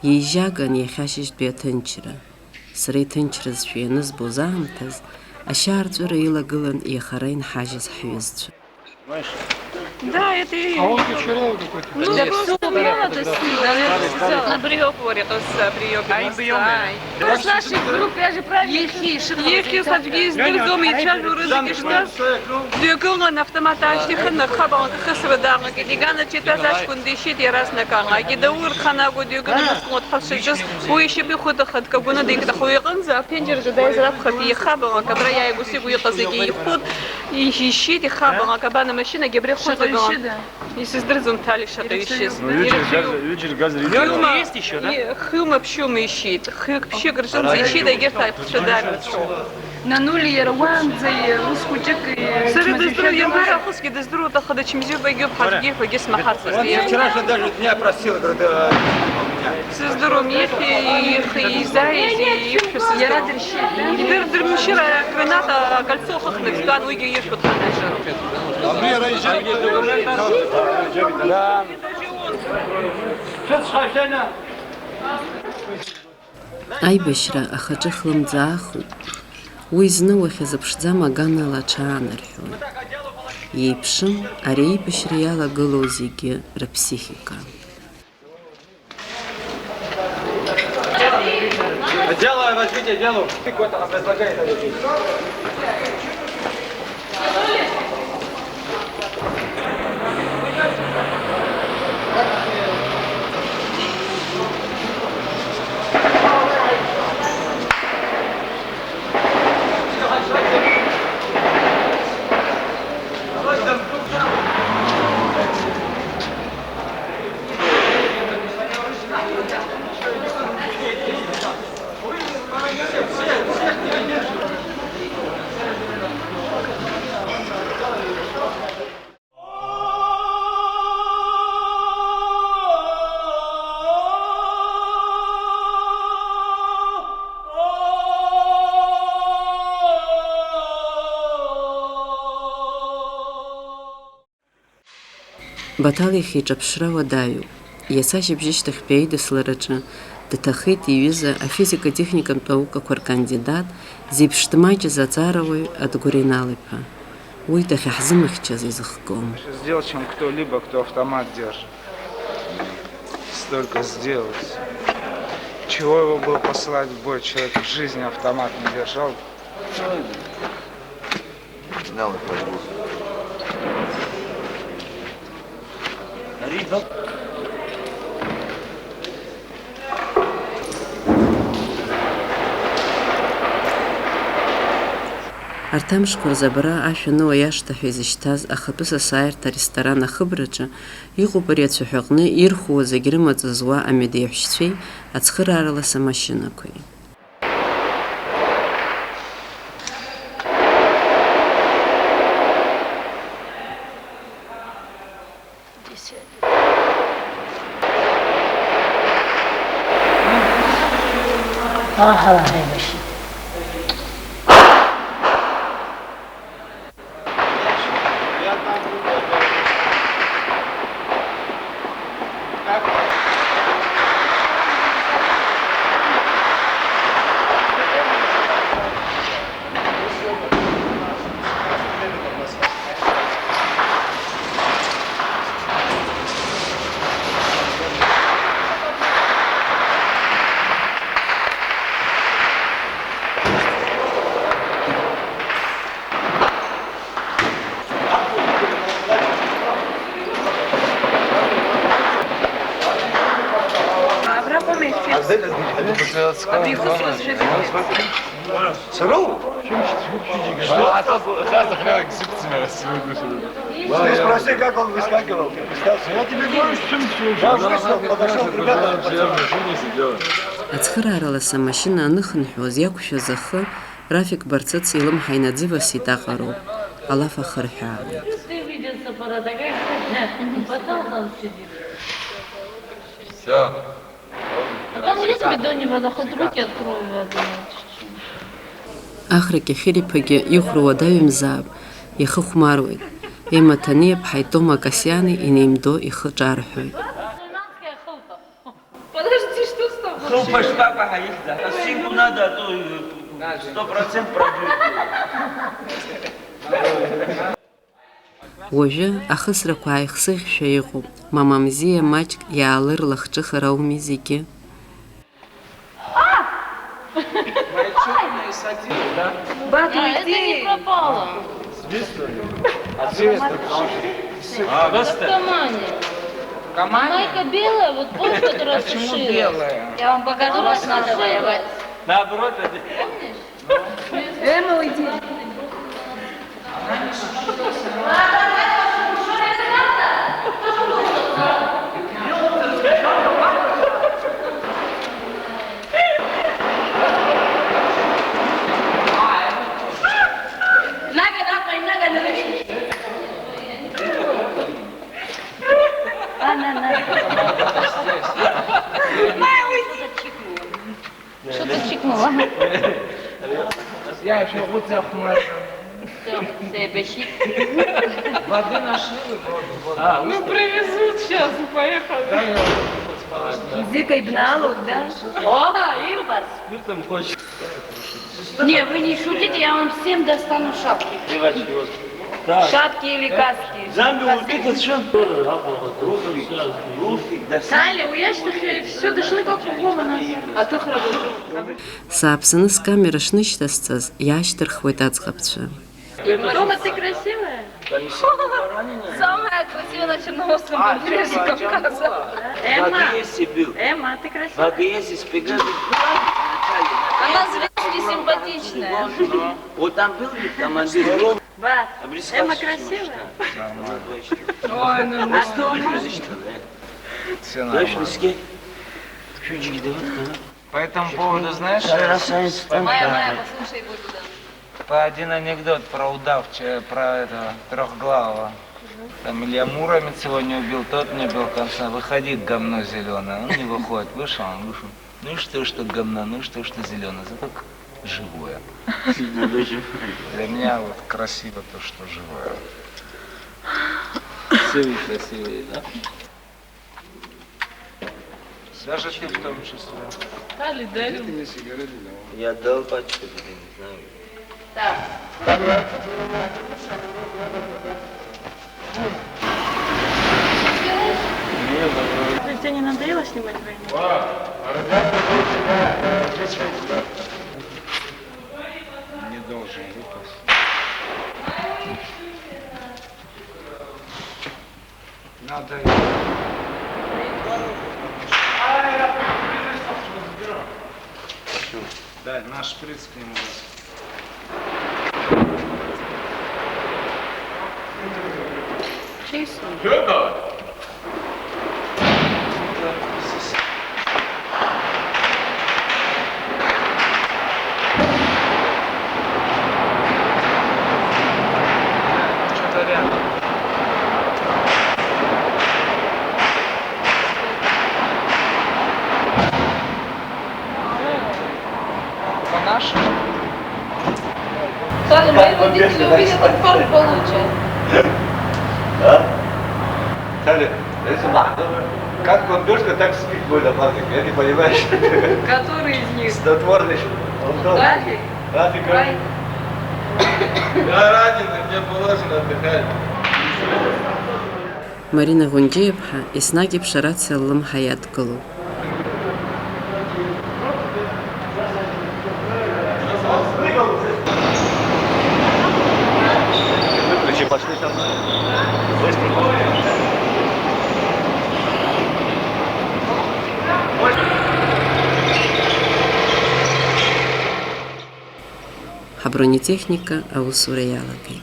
Еижьаган иахьа ашьыжьтәи аҭынчра. Сара иҭынчразшәа ианызбоз аамҭаз, ашьаарҵәыра илагылан иахара инҳажьыз ҳҩызцәа. Да, это и... А он кучерявый какой-то. Ну, просто молодость, да, я бы сказала. Абриоуп, уара иҟаз, абриоуп. Просто наши группы, я же правильно... Ихьи, ихьи, саргьы издырӡом, ицәажәо рызегьы шьҭаз. Дҩагылан, автомат аашьҭихын, ахаб алакахысра далагеит. Иганаҿ итәаз аҷкәын дишьит иаразнак аҟагьы. Даур Ханагәа дҩагылан, ус ҟоуп ҳәа дшаҿыз, уи ишьапы ихәыдаха дкагәаны дикнаҳауа иҟынӡа, аԥенџьырҿы дааизар акәхап, ихабалак, абра иааигәа-сигәа иҟаз зегьы ихәыд, ишьит, ихабалак, абан амашьынагьы абри ахәыҵагала. Исыздырӡом, Ҭали, шаҟа ишьыз. Ну, ҩыџьа ирацәаҩуп. Ҩыџьа ргазар, ҩыџьа. Хҩума, хҩума-ԥшьҩума ишьит. Хҩык-ԥшьҩык рҿынӡа ишьит, егьырҭ аиқәцәа дарыцәоуп. Нанули иара уаанӡа ус хәыҷык, сара дыздыруа, ианбар ахысгьы дыздыруа, аха дычмазаҩуп, егьуп, ҳаргьы ҳәагьы смаҳацызт. Вчерашнего даже дня просил, говорит, э, меня. Сыздыруам, ихьи, ихы изааиз, иқәшәаз сыздыруам. Иара дыршьит. Идыр-, дырмышьыр, аграната, акольцо хыхны дтәан, уигьы иршәуа дхынҳәышьа. Абри ара ижьы. Шәыцхраашәа. Аибашьра ахаҿы хлымӡаахуп. Уи зны уахьазыԥшӡам аганала аҽаанарҳәуеит. Иеиԥшым ари аибашьра иалагылоу зегьы рыԥсихика. Дело, развитие делу. Ты кого-то предлагает. Баҭал иахьа иҿаԥшра уадаҩуп. Иацы ашьыбжьышьҭахьтәи аидыслараҿы дҭахеит иҩыза афизика-техникатә наукақәа ркандидат, зеиԥш дмаҷыз аҵарауаҩ Адгәыр Инал-иԥа. Уи дахьаҳзымыхьчаз изыхгом. Сделал, чем кто-либо, кто автомат держит. Столько сделать. Чего его было посылать в бой? Человек в жизни автомат не держал. Знал и подруг. Арҭ амшқәа рзы абра ашәануа иашҭа ҳәа изышьҭаз ахатәы сасааирҭа аресторан ахыбраҿы иҟоуп ари ацәаҳәаҟны ирхәуа зегь рымаҵ зуа амедеиҳәшьцәеи ацхырааралас амашьынақәеи. Здесь спроси, как он выскакивал. Представь себе. Я тебе говорю, что я вышел, подошел к ребятам. Ацхырааралас амашьына аныхынҳәуаз иақәшәаз ахы, Рафик Барцыц илымҳа инаӡывасит аҟароуп, алаф ахырҳәаауеит. Ты видел, Сапара, такая херня. Пацан там сидит. Всё. А там есть бидон, вода, хоть руки открой, вода. Ахра Кьахьыриԥагьы ихәра уадаҩымзаап, ихыхәмаруеит. Ема Ҭаниаԥҳаи Тома Касиани инеимдо ихы ҿарҳәоит. Подожди, что с тобой? Хылԥа шԥабаҳа ихьӡ, аҳәа, синку надо, а то, э, сто процент пробьёт. Уажәы ахысрақәа ааихсыӷьшәа иҟоуп, мамамзиа маҷк иаалырлахҿыхыр ауми зегьы? Бат, а, это не пропало. Наркомания. Наркомания? Майка белая, вот помнишь, которая сушилась? Почему белая? Я вам покажу, как надо воевать. Наоборот, это... Помнишь? Эмма, уйди. Что ты чикнула? Я ещё вот захмар. Всё, заебешит. Воды нашли, вот, вот. А, ну, привезут сейчас, поехали. Да, я вот спала. Дикой бналу, да? О, импас. Спиртом хочешь? Не, вы не шутите, я вам всем достану шапки. Шапки или каски. Замби убит, а чё? Руфик, Руфик, да. Кали, уяшьҭахь шәара шәшьы дышныҟәгома нас? Аҭыхра даҿуп. Сааԥсаны скамера шнышьҭасҵаз, иаашьҭырхуеит аӡӷабцәа. Рома, ты красивая? Самая красивая на Черноморском побережье Кавказа. Эмма, Эмма, ты красивая? Она зрелищная, симпатичная. Вот там был ведь командир. Ба, Эмма красивая? Ой, ну, а что? Точно, ски. Ключики давай, давай. По этому поводу, знаешь, Майя, Майя, послушай его туда. По один анекдот про удав, че-, про этого трехглавого. Там Илья Муромец его не убил, тот не убил конца. Выходи, говно зеленое. Он не выходит. Вышел он, вышел. Ну и что, что говно, ну и что, что зеленое. Зато как живое. Для меня вот красиво то, что живое. Все вы красивые, да? Даже ты в том числе. Дали, дали. Я дал пачку тебе, не знаю. Так. Тебе не надоело снимать войну? Не должен выпасть. Надо. Да, наш шприц к нему. Good. По-нашему. Саша, мои родители увидят, так тоже получат. А? Саша, если махнул, как бомбёжка, так спит мой напарник. Я не понимаю, что это. Который из них? Снотворный. Он тот. Рафик? Рафик, а? Рай. Я раненый, мне положено отдыхать. Марина Гәынџьиаԥҳа еснагь еиԥш арациа ллымҳа иадгылоуп. Выключи, пошли там. Быстро. Ҳабронетехника аусура иалагеит.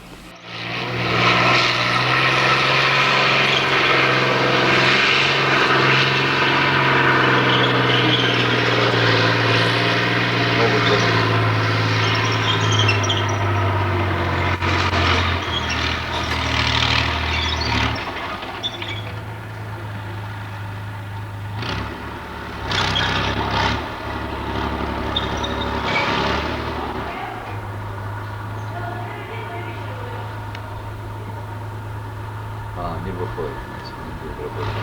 А, не выходит, значит, не будет работать.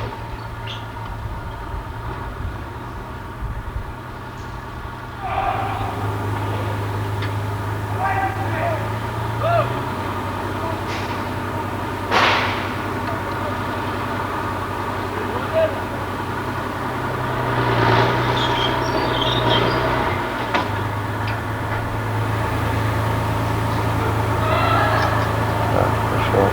Так, пошёл.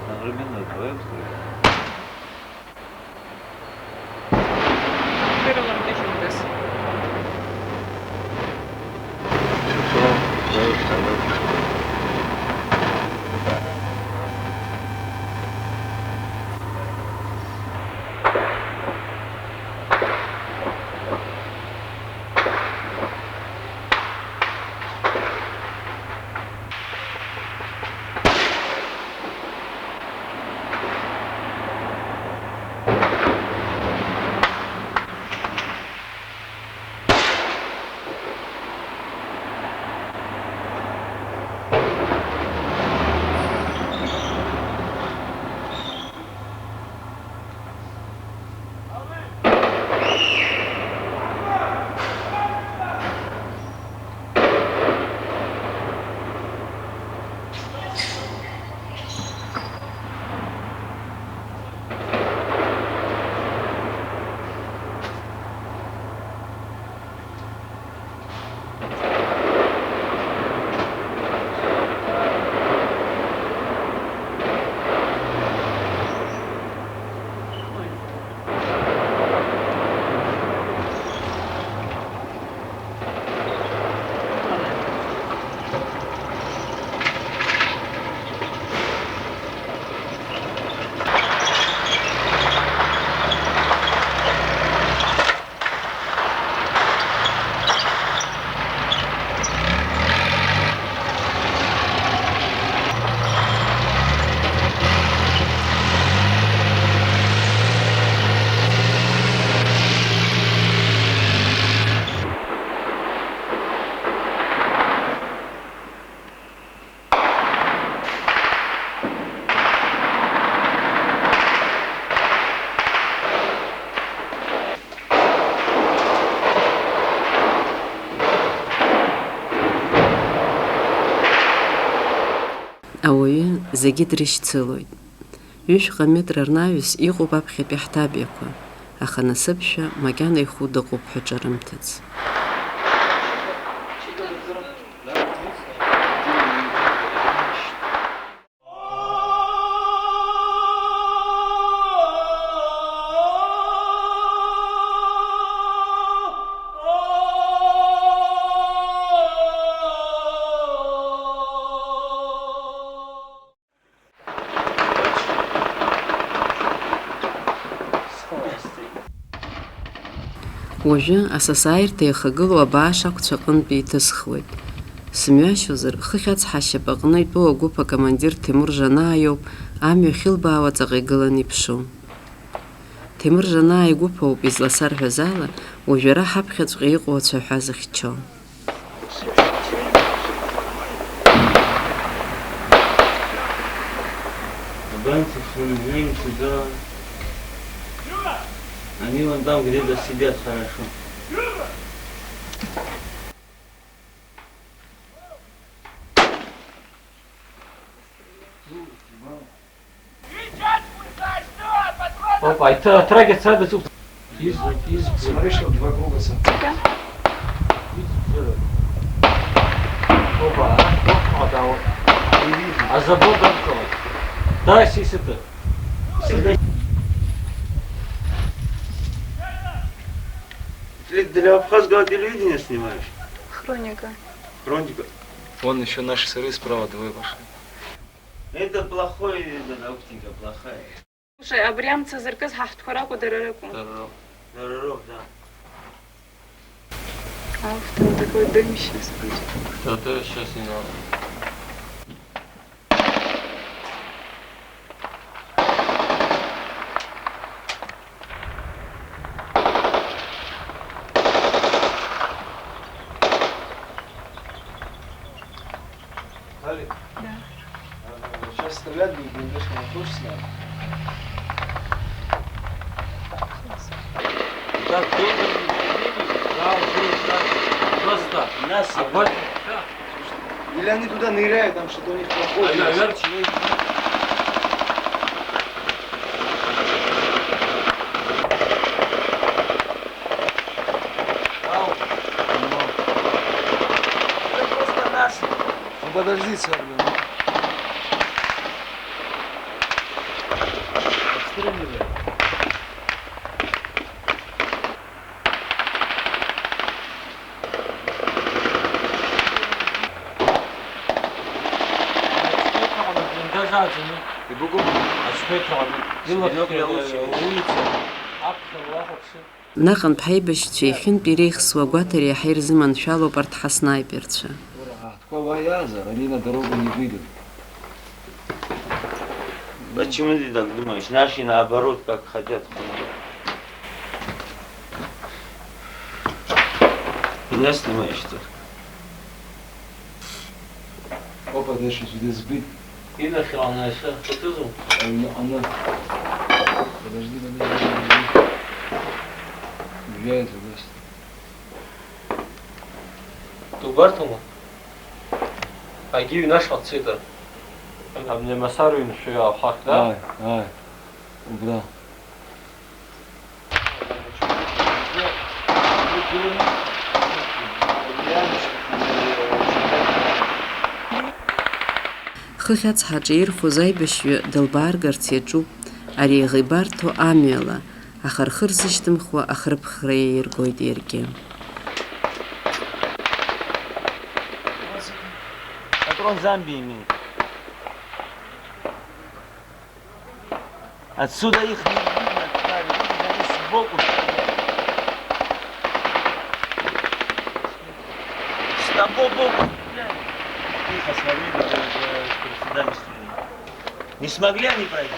Одновременно вдвоём стоит. Ауаҩы зегьы дрышьцылоит. Ҩышәҟа метра рнаҩс иҟоуп аԥхьатәи ҳҭабиақәа. аха насыԥшәа макьана ихәы дыҟоуп ҳәа ҿарымҭыц. Уажәы асасааирҭа иахагылоу абааш ақәцә аҟынтәи иҭысхуеит. Сымҩашьозар, хыхь ацҳа ашьапаҟны итәоу агәыԥ акомандир Ҭемыр Жанаа иоуп амҩа ахьылбаауа ҵаҟа игыланы иԥшу. Ҭемыр Жанаа игәыԥ ауп, изласарҳәаз ала, уажәы ара ҳаԥхьаҵәҟьа иҟоу ацәаҳәа зыхьчо. Братья, что мы женимся, да? Они вон там где-то сидят хорошо. Опа, это трагец, сразу тут. Из, из, смотри, что два круга сам. Опа, а? Опа, да, вот. Не вижу. А забор там кто? Да, здесь это. Ты для абхазского телевидения снимаешь? Хроника. Хроника. Вон ещё наши сыры справа двое пошли. Это плохой, это оптика плохая. Слушай, абри амца зыркыз ҳа ҳтәқәа ракәу, дара ракәу? Дара роуп. Дара роуп, да. Уф, там такой дым сейчас будет. Что-то сейчас не надо. Али? Да. Сейчас стрелять будет, блин, точно не хочешь снять? Так, долго не выходили, да, уже так, просто. Нас а вот, да. Или они туда ныряют, там что-то у них проходит. А я, я, Ау. Ну, просто нас. Ну, подожди, царь, блин. Отстрелили. Блиндаж аӡаны. Ибыкәу? Ацәқәеи ҭааны. Илахь, э, улица. Аԥхьа уахәаԥши. Наҟ анҭ ҳаибашьцәа иахьынтә иреихсуа агәаҭара иаҳа ирзыманшәалоуп арҭ ҳаснайперцәа. Ҳтәқәа уа иаазар, ани на дорогу не выйдут. Почему ты так думаешь? Наши наоборот, как хотят. Меня снимаешь, что ли? Опа, дальше сюда сбить. Инахьалнашьа, что ты зум? Она, она. Подожди, подожди, подожди. Двигается, да. Дубарҭоума? Агьи ҩнашҟа дцеит. Абни амасар ҩншәаҩы ахәахь, да? Ааи, ааи. Убра. Хыхь ацҳа аҿаирхәоз аибашьҩы дылбааргарц иаҿуп ари еиӷьибарҭоу амҩала, аха рхы рзышьҭымхуа ахрыԥхра иаиргоит иаргьы. Патрон Замбии имеет. Отсюда их не видно, твари. Видишь, они сбоку стоят. С того боку стреляют. Тихо, смотри, да, да, да, председатель стоит. Не смогли они пройти?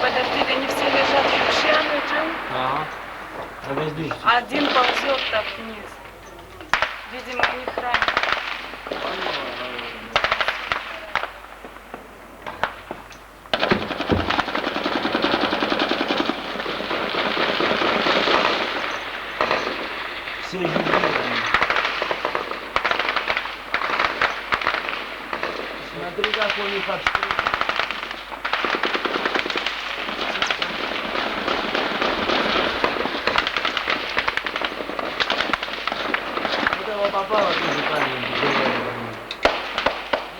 Подожди, да не все лежат. Шукшиану, Джим. Ага. Подожди. Один ползёт так вниз. Видимо, у них ранен. Все живые они. Смотри, как у них обстрел. Попало тоже камень, где он?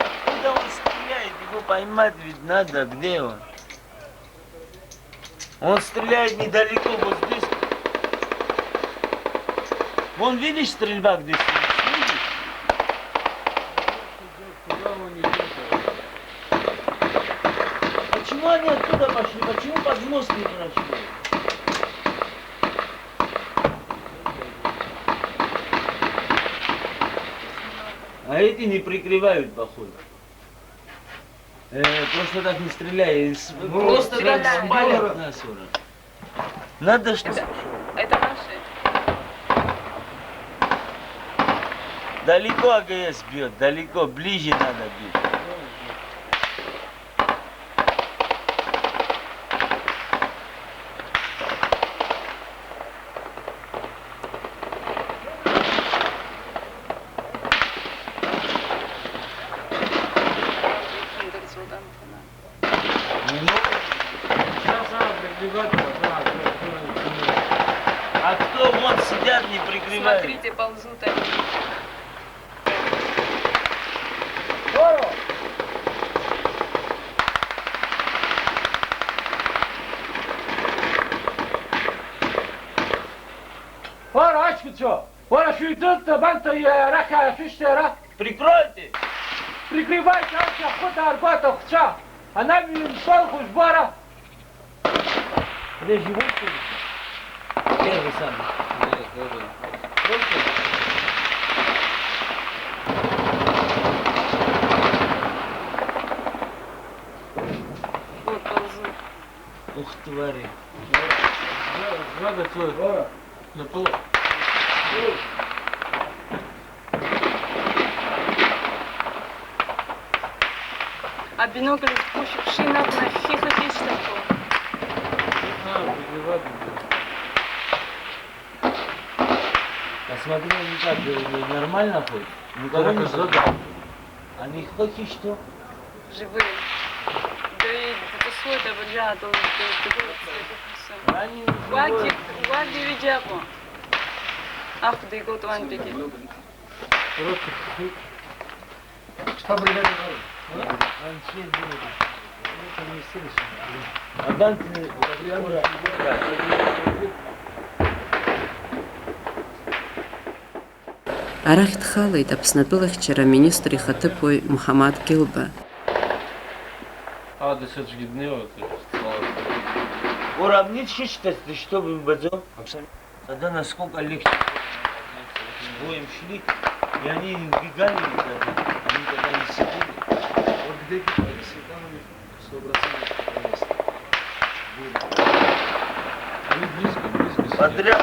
Откуда он стреляет? Его поймать ведь надо, где он? Он стреляет недалеко, вот здесь. Вон, видишь, стрельба где-то? Видишь? Куда он идёт? Почему они оттуда пошли? Почему под мост не прошли? А эти не прикрывают, походу. Э, просто так не стреляй. С- Ну, просто так стреляй. Спалят нас, ура. Надо что? Это, это наши. Далеко А Г С бьет, далеко, ближе надо бить. Ну, сейчас надо прибегать, да, да, да. А кто вон сидят, не прикрывают? Смотрите, ползут они. Уара, аҷкәынцәа! Уара, шәыҩдыртә абанҭа, арахь аашәышьҭи ара? Прикройте! Прикрывайте, арахь ахәы дааргоит ахәцәа! Ана ҩынтәалху жәбо ара! Подожди, вот ты. Первый самый. Нет, первый. Вот ты. Вот, ползу. Ух, твари. Два, два готовы. Два. На пол. А бинокль пусть шина на фиха киштаку. А, выбивать надо. Посмотри, они как, э, нормально ходят? Никого не задал. Они хоть и что? Живые. Да и это свой, это вот я, это вот, это вот, это всё. Они живые. Уаги, уаги видяку. Ах, да и год ван пики. Что, бригада? Арахь дхалеит Аԥсны атәылахьчара аминистр ихаҭыԥуаҩ Муҳаммад Гилба. Ада сыцәгьы днеиуа, ты что? Урамнит шишьҭаз, ты что, бымбаӡо? Абсолютно. Тогда насколько легче с боем шли, и они не убегали ведь тогда, они тогда не сидели. Вот где-то там, если там они сто процентов что-то есть. Будет. Они близко, близко сидят. Подряд,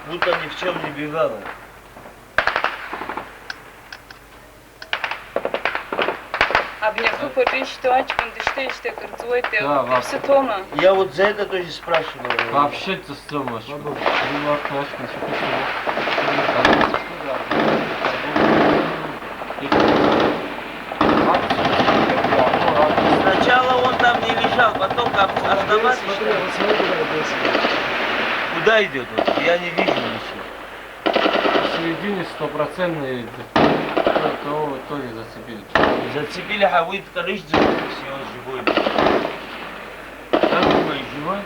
будто ни в чем не бывало. Абни ахықә аҿы ишьҭоу аҷкәын дышьҭеижьҭеи акыр ҵуеит, да, дыԥсы ҭоума? Я вот за это тоже спрашивал. Вообще дҵысӡом аҷкәын. Уи уарҭ аҷкәынцәа ԥышәала. Сначала он там не лежал, потом как автомат. Смотри, вот смотри, куда идёт. Куда идёт? Вот я не вижу ничего. В середине стопроцентный, то, то, то и зацепили. Зацепили, а вы, короче, за всё живой. Как думаешь, живой?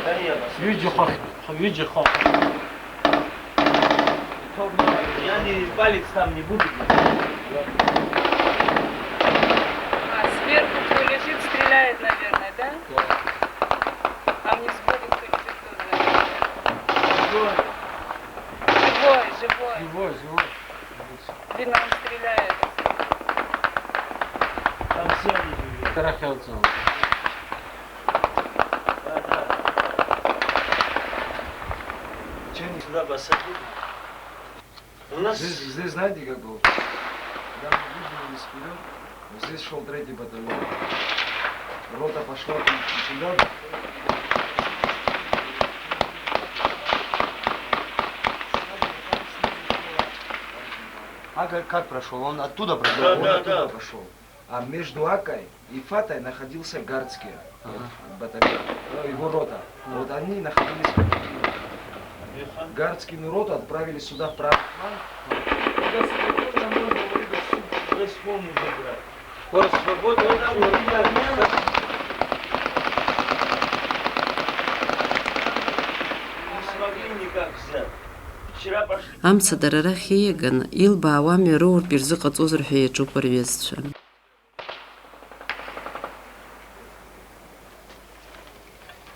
Да нет, ҩыџьа хәахь, ҩыџьа хәахь. Я не, палец там не буду. А сверху кто лежит, стреляет, наверное, да? Да. А вниз сбоку кто лежит, кто знает. Живой. Живой, живой. Живой, живой. Видно, он стреляет. Там все они живые. Тарахелцев. Да, да. Че они сюда посадили? У нас здесь, здесь знаете, как было? Когда мы выдвинулись вперёд, вот здесь шёл третий батальон. Рота пошла там сюда. А как, как прошёл? Он оттуда прошёл? Да, он да, оттуда да. Прошёл. А между Акой и Фатой находился Гардский, ага, вот, батальон, э, его рота. Ага. Вот они находились в батальоне. Гардский народ отправили сюда в правый фланг. Когда свободно, можно вырубить всю. Весь фон уже брать. Город свободен. Вот там у тебя мена. Не смогли никак взять. Вчера пошли. Амца дара рахь ииаганы, илбаауа амҩа роуртә ирзыҟаҵозар ҳәа иаҿуп рҩызцәа.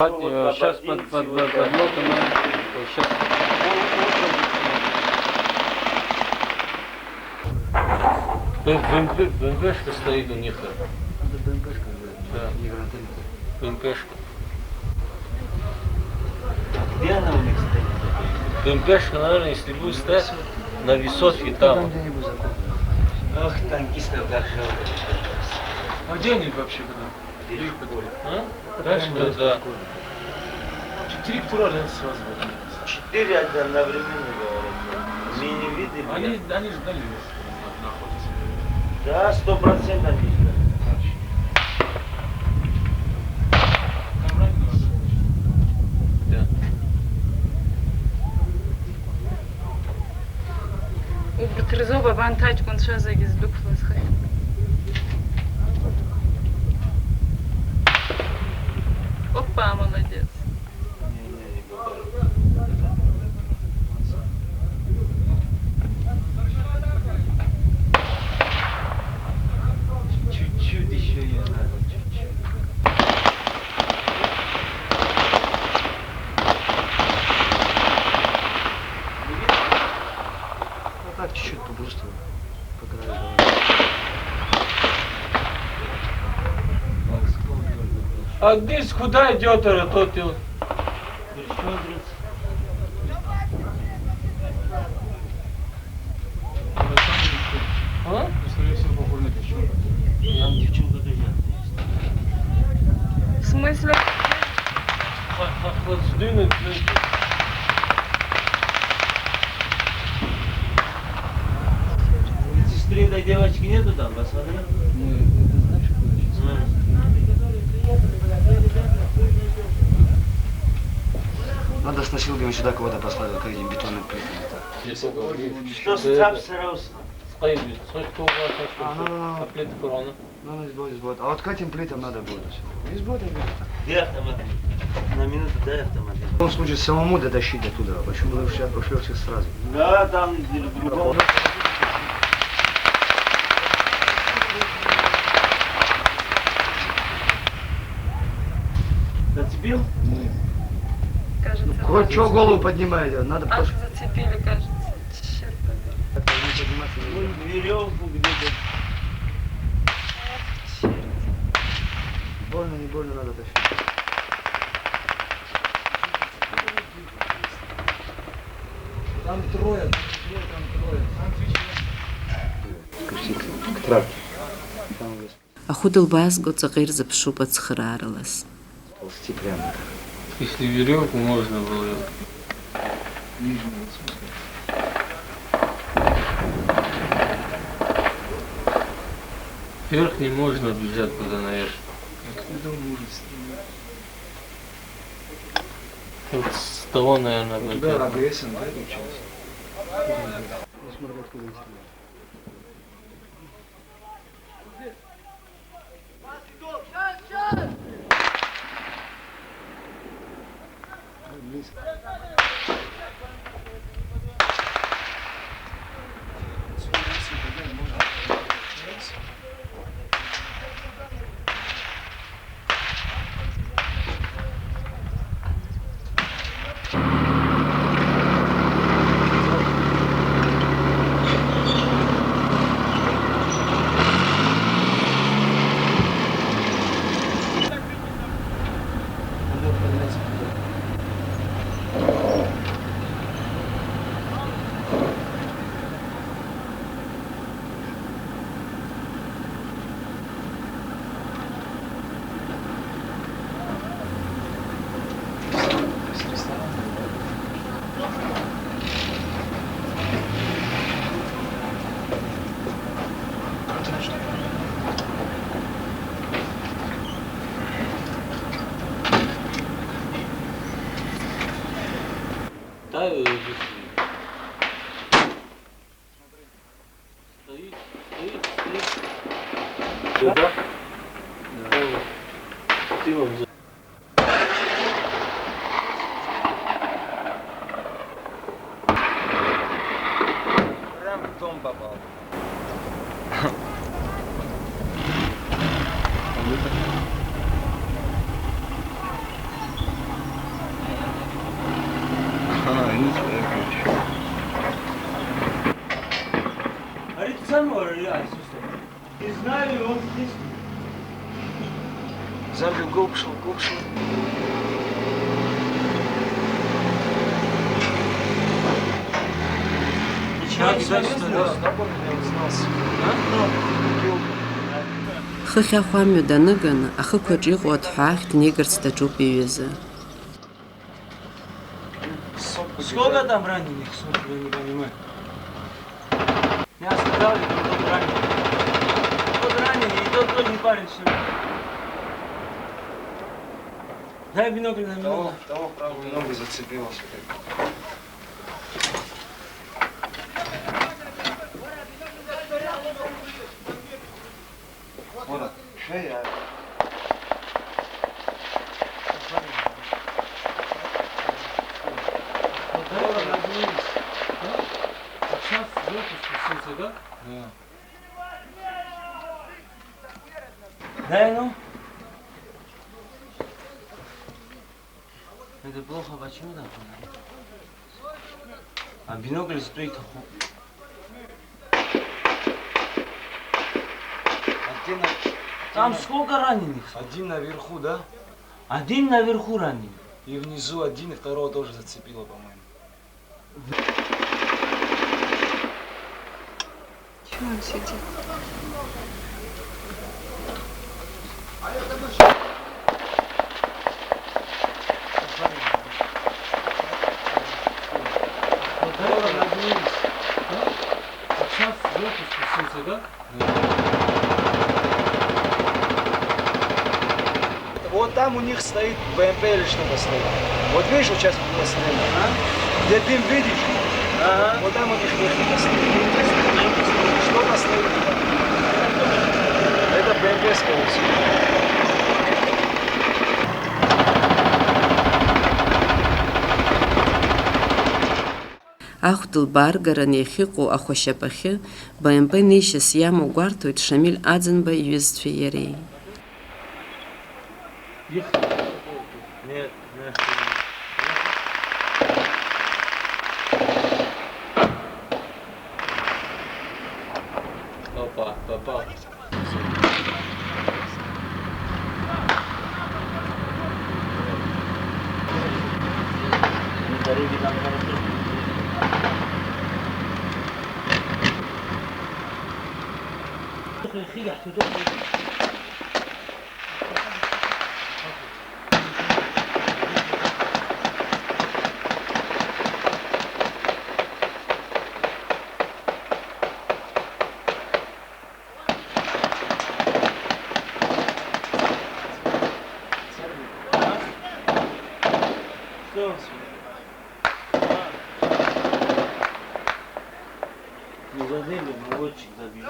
Щас под, под, под, под, под, вот она, щас. Б-, Б М П, Б М П-шка стоит у них. Это Б М П-шка, да. Да. Не гранатомет. Б М П-шка. Где она у них стоит? Б М П-шка, наверное, если будет стоять на высотке там. Там где-нибудь за кухней. Ах, танкистов как жалко. А где они вообще, когда? Переходит. А? Дальше, да, да. Четыре тура сразу. Четыре одновременно говорят. Мини-виды. Они, они же дальше находятся. Да, сто процентов они же. Там раненого, да? Да. Убырҭ рзоуп абанҭ аҷкәынцәа зегьы здәықәлаз, хеит. Опа, молодец. Чуть-чуть ещё её надо, чуть-чуть. Ну так, чуть-чуть по брустверу, по краю дороги. А здесь куда идёт этот? А? Скорее всего, похоже на девчонку. Там девчонка тоже есть. В смысле? Ха-, ха-, ха-, сдвинуть, сдвинуть. Медсестры этой девочки нету там, посмотри. Нет, это знаешь, что значит? Надо с носилками сюда кого-то послать, вот к этим бетонным плитам. Что с трапсером? А, ну, ну, ну. А плиты фурона? Ну, ну, сбой, сбой. А вот к этим плитам надо будет всё. Сбой, да, где-то. Где автомат? На минуту дай автомат. В любом случае, самому дотащить до туда. Почему вы сейчас пошли все сразу? Да, там в другом. Зацепил? Кажется, ну, чё голову поднимаете? Надо... Ах, зацепили, кажется. Чёрт побери. Верёвку где-то. Ах, чёрт. Больно, не больно, надо тащить. Там трое, там трое, там трое. Спуститься к трапу. Там уже... Ахәы дылбаазго ҵаҟа ирзыԥшуп ацхырааралаз. Ползти прямо. Если верёвку можно было её. Нижнего смысла. Вверх не можно бежать туда наверх. Откуда он может стрелять? Вот с того, наверное, ну, туда бомбёр. Агрессия, да, получается? Посмотри, откуда он стреляет. Стоит, стоит, стоит. Сюда? Да. Ты его взял. Прям в дом попал. А, не знаю, короче. Ари дцама, ари аисусҭа? Не знаю, он здесь. Замби, угыл пошёл, угыл пошёл. Ничего не завезли? Хыхь ахә амҩа даныганы, ахықәаҿ иҟоу аҭҳәаахь днеигарц даҿуп иҩыза. Сколько там раненых? Слушай, я не понимаю. Я сказал, и тот раненый. Тот раненый, и тот тоже парень, что ли? Дай бинокль на минуту. Того, того в правую ногу зацепило всё-таки. Вот, шея. Сейчас сверху спустился, да? Да. Дай, ну. Это плохо, почему так? А бинокль зато и каху. А где на-, Там где на-, сколько раненых? Один наверху, да? Один наверху раненый. И внизу один, и второго тоже зацепило, по-моему. Чего он сидит? Вот это нагнулись. А сейчас сверху спустился, да? Вот там у них стоит Б М П или что-то стоит. Вот видишь, вот сейчас у нас стоит. А? Где дым видишь? Ага. Вот там у них техника стоит. Что-то стоит. Это Б М П, скорее всего. Ахә дылбааргараны иахьыҟоу ахәашьапахьы Б М П неишьас иамоу гәарҭоит Шамиль Аӡынба иҩызцәеи иареи. Опа, попал. Что он? Не забили, молодчик забил.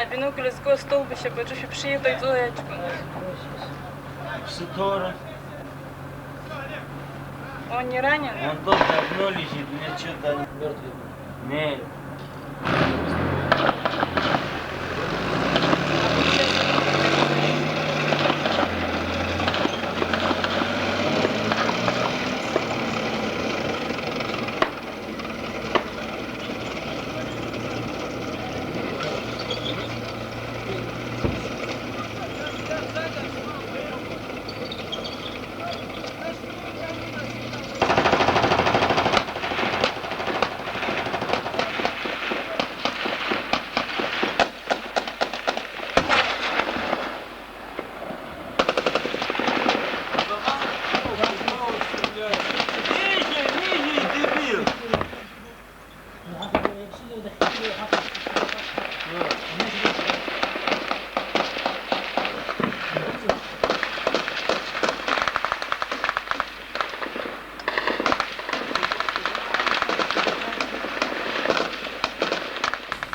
Абинокль зку астолбашьапаҿы шәыԥши, иҟаиҵои аҷкәын? Иԥсы ҭоура. Он не ранен? Он тут давно лежит, мне чё-то мёртвый. Нет.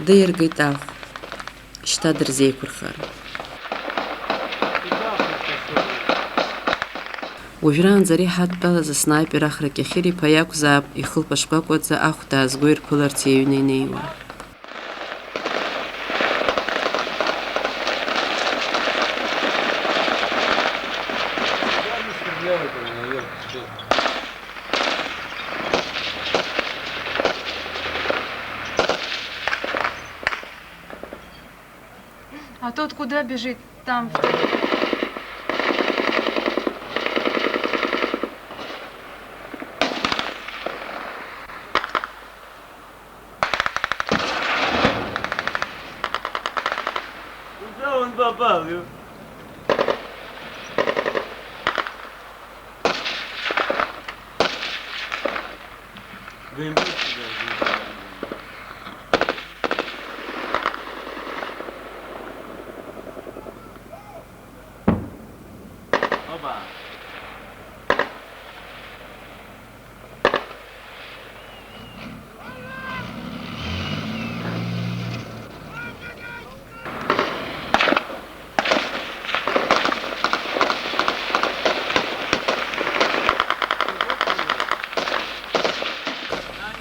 Дыиаргеит ахә, шьҭа дырзеиқәырхар. Уажәраанӡа ари ҳадтәалаз аснаипер ахра Кьахьыр-иԥа иакәзаап, ихылԥа шкәакәаӡа ахә даазго ирԥыларц иҩны инеиуа. А тот куда бежит? Там, в тот. Куда он попал, ё? Вы ему сюда, вы сюда. Опа.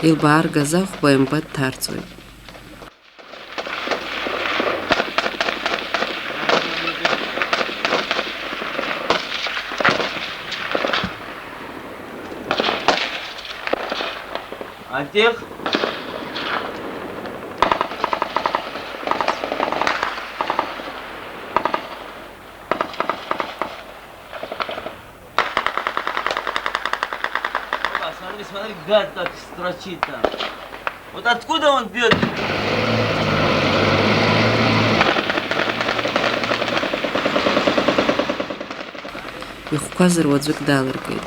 Илбааргаз ахә БМП дҭарҵоит. Антих. Опа, смотри, смотри, гад так строчит там. Вот откуда он бьёт? Ихәқәа зыруаӡәык далыргеит.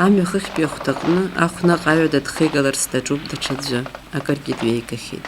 Амҩа хыхьтәи ахәҭаҟны ахә наҟ аҩада дхеигаларц даҿуп даҽаӡәы, акыргьы дҩеигахьеит.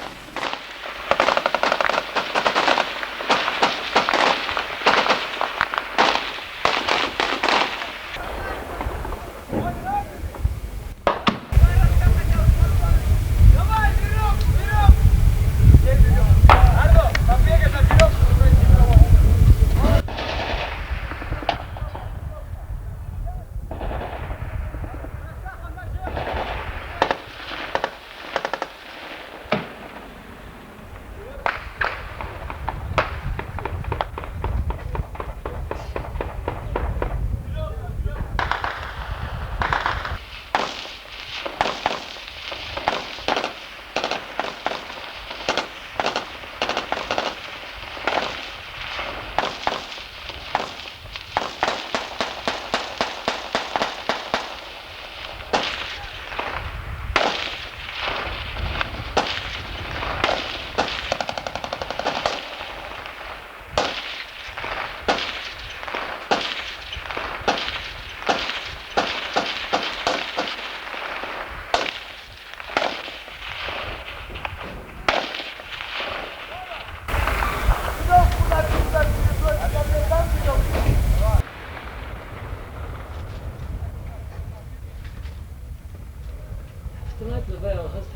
Автомат любая возраст.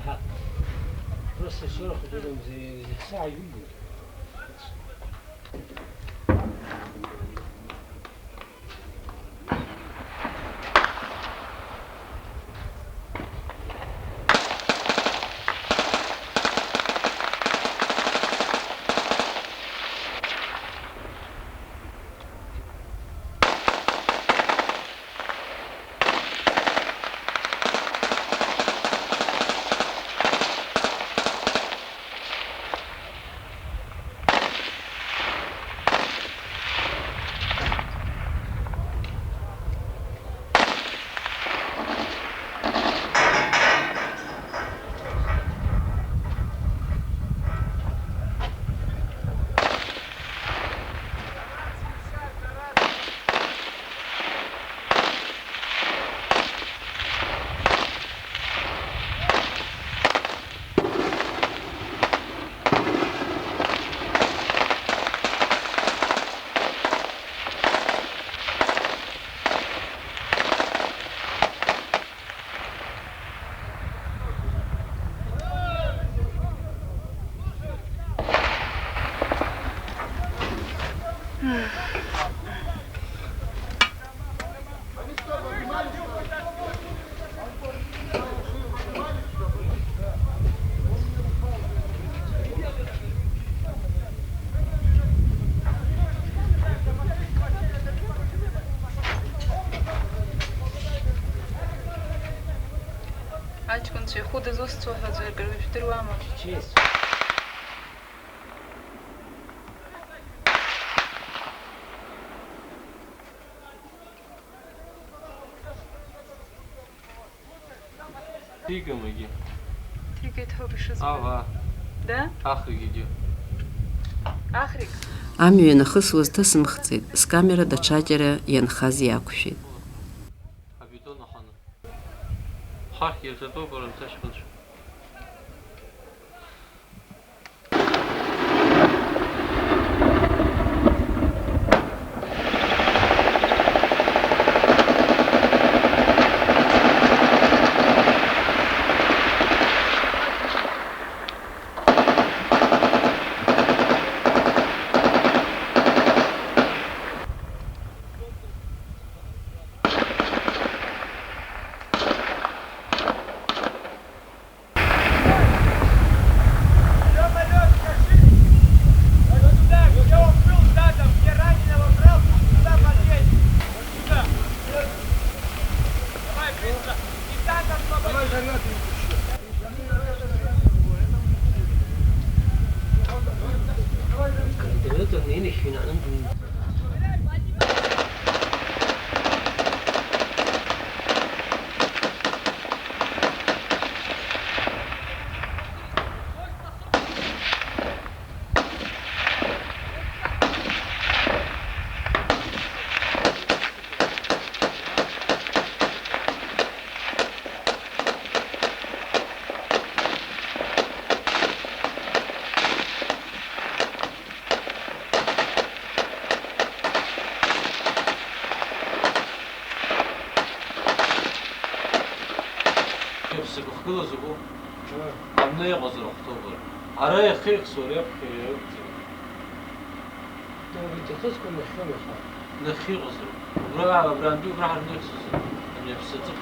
Просто сорок уже там за, за сааю. Аҷкәынцәа ихәы дызусҭцәоу ҳәа аӡәы акыр жәдыруама? Ҭигам егьи. Ҭигеит ҳәоуп ишызбо. Ава. Да? Ахригьы џьы. Ахрик? Амҩа ианахысуаз ҭысымхӡеит, скамера даҽаџьара ианхаз иақәшәеит. Абетон аханы. Ҳахь иаҿатәоуп, арантәи аҷкәынцәа. Сгәыхгылаз уҟоуп. Абна иҟазар ахәҭоуп. Ара иахьеихсуа реиԥш ирықәӡам. Иахьыҟаз, убра, абрантәи убра ҳарнеихсыз, ани аԥсаҵых.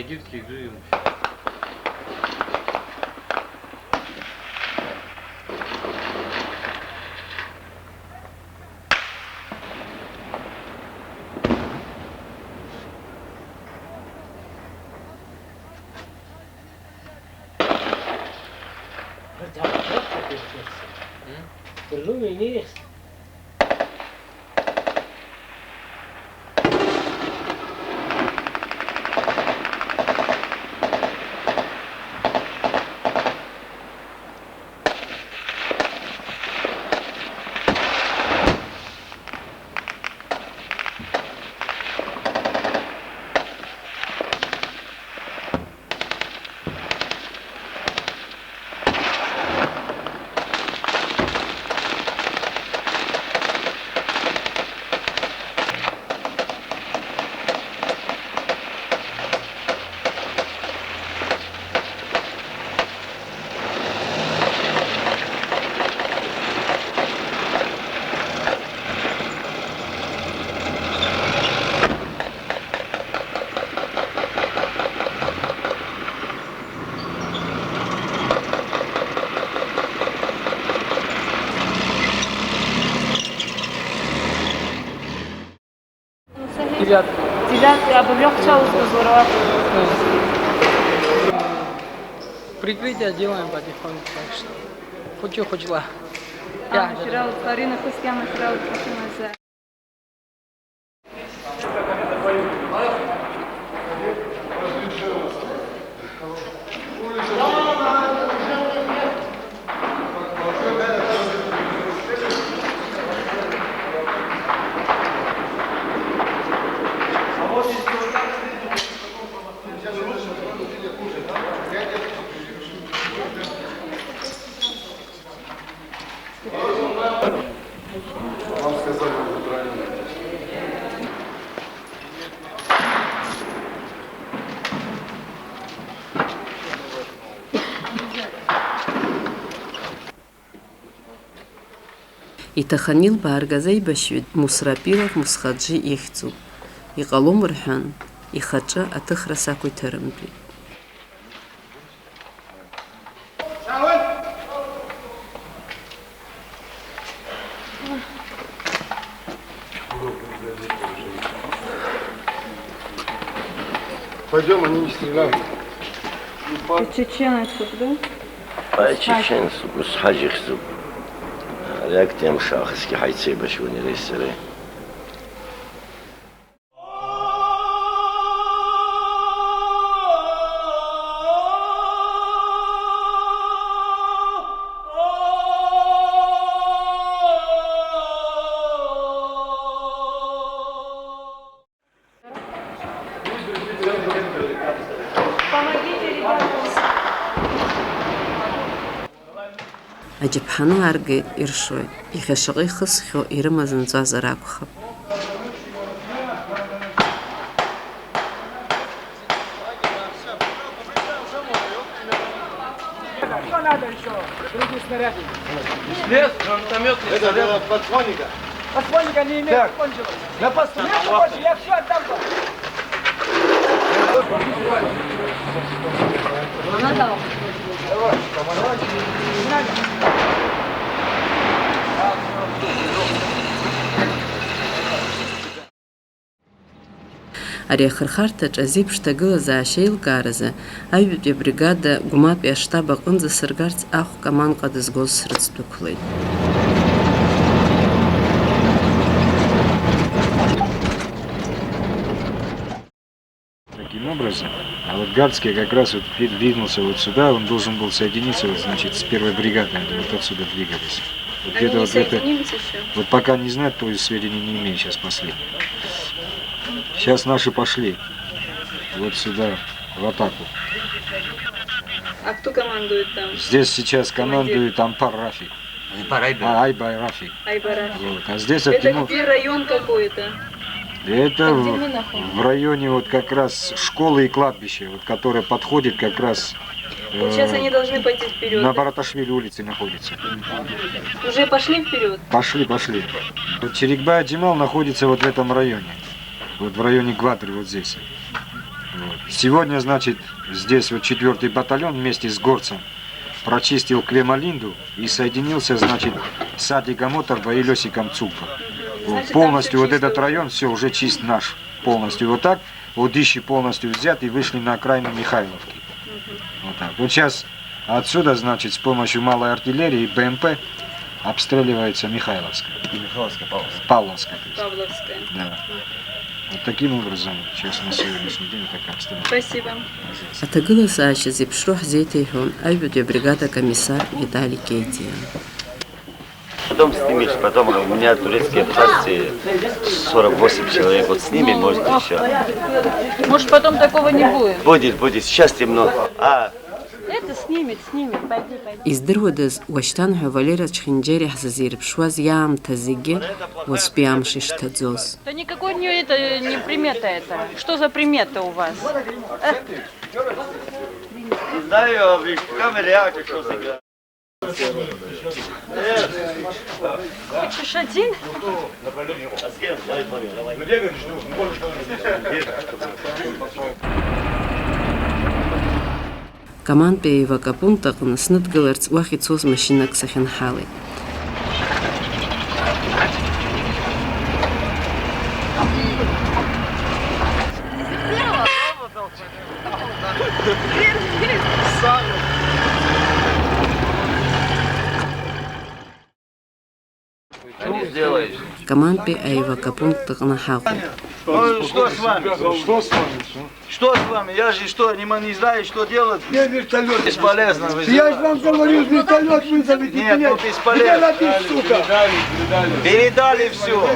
Егьырҭгьы акгьы рымшәан. М? Девятый. Девятый, а бывёк чаус разворот. Прикрытие делаем потихоньку, так что хоть чё, хоть ла. Ама фирауд, Фарина, хыскьама фирауд, хыскьама за. Иҭаханы илбааргаз аибашьҩы Мусрапилов Мусхаџьы ихьӡуп. Иҟалом рҳәан, ихаҿы аҭыхра сақәиҭырымтәит. Пойдем, они не стреляют. Чеченцев, да? Чеченцев, Мусхаџь ихьӡуп. Ари актәи амш аахысгьы ҳаицеибашьуан иареи сареи. Аџьаԥҳаны аргеит, иршоит. Иахьа шаҟа ихысхьоу ирымаз нҵәазар акәхап. Что надо еще? Другие снаряды. Здесь гранатометный снаряд. Подствольника. Подствольника не имею, так, кончилось. На подствольнике больше, я все отдам вам. Ари ахырхарҭаҿы азеиԥш ҭагылазаашьа аилкааразы аҩбатәи абригада Гәматәи аштаб аҟынӡа сыргарц ахә Каманҟа дызгоз срыцдәықәлеит. Таким образом, Аватгардский как раз вот двинулся вот сюда, он должен был соединиться, вот, значит, с первой бригадой, они вот отсюда двигались. Вот. Они вот не соединились еще? Вот пока не знаю, то есть сведений не имею сейчас последние. Сейчас наши пошли вот сюда, в атаку. А кто командует там? Здесь сейчас командует Ампар Рафик. Айбар, Айбар. А, Айбар Рафик. Айбар Рафик. Вот. А здесь... Это где, район какой-то? Это в районе вот как раз школы и кладбища, вот, которое подходит как раз... Вот сейчас, э, они должны пойти вперёд, да? На Бараташвили улице находится. Уже пошли вперёд? Пошли, пошли. Вот Черикбай Джамал находится вот в этом районе. Вот в районе Гвадры, вот здесь. Вот. Сегодня, значит, здесь вот четвёртый батальон вместе с Горцем прочистил Клемалинду и соединился, значит, с Ади Гамоторбо и Лёсиком Цугба. Вот. Значит, там полностью всё вот чисто. Этот район, всё уже чист наш. Полностью вот так. Вот Ищи полностью взят и вышли на окраину Михайловки. Вот так. Вот сейчас отсюда, значит, с помощью малой артиллерии и Б М П обстреливается Михайловская. Михайловская, Павловская. Павловская, то есть. Павловская. Да. Вот таким образом сейчас на сегодняшний день вот такая обстановка. Спасибо. Аҭагылазаашьа зеиԥшроу ҳзеиҭеиҳәон аҩбатәи абригада акомиссар Витали Кедиа. Потом снимешь, потом у меня турецкие абхазцы сорок восемь человек, вот с ними, может, ещё. Может, потом такого не будет? Будет, будет, сейчас темно. А, Это снимет, снимет, пойди, пойди. Издыруадаз, уашьҭан ҳәа Валера Чхинџьери ҳзазирԥшуаз иаамҭа зегьы уаҵәтәи амш ишҭаӡоз. Да никакой не это, не примета это. Что за примета у вас? Эх. Не знаю, в камере я что за... Хочешь один? Камантәи аивакапункт аҟны сныдгыларц уахь ицоз машьынак сахьынҳалеит. Камантәи аивакапункт аҟны ҳаҟоуп. Ой, что с вами? Что с вами? Что с вами? Я же что, не, мо- не знаю, что делать? Где вертолёт? Бесполезно. Вы... Я же вам говорю, вертолёт вызовите. Нет, нет, ну, бесполезно. Где, сука? Передали, передали. Передали всё.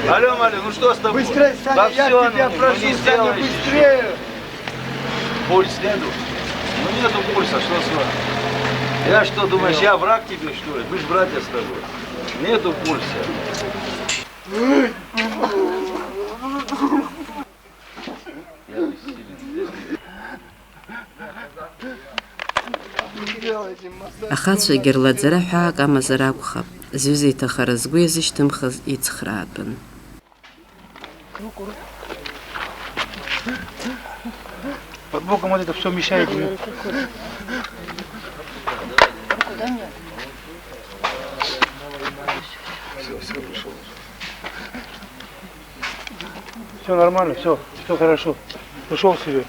Алло, алло, ну что с тобой? Быстрее, Саня, да я всё, тебя ну, прошу, не Саня, сделаешь. Быстрее. Пульс нету? Ну, нету пульса, что с вами? Я что, думаешь, я враг тебе, что ли? Мы ж братья с тобой. Нету пульса. Ахацәагьы рлаӡара ҳәаак амазар акәхап. Зҩыза иҭахара згәы иазышьҭымхыз ицхраатәын. Под боком вот это всё мешает мне. Всё, всё, пришёл. Всё нормально, всё, всё хорошо. Пришёл в себя.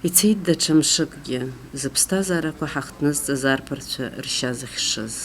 Ицеит даҽа мшыкгьы, зыԥсҭазаарақәа ҳахҭнызҵаз арԥарцәа ршьа зыхьшыз.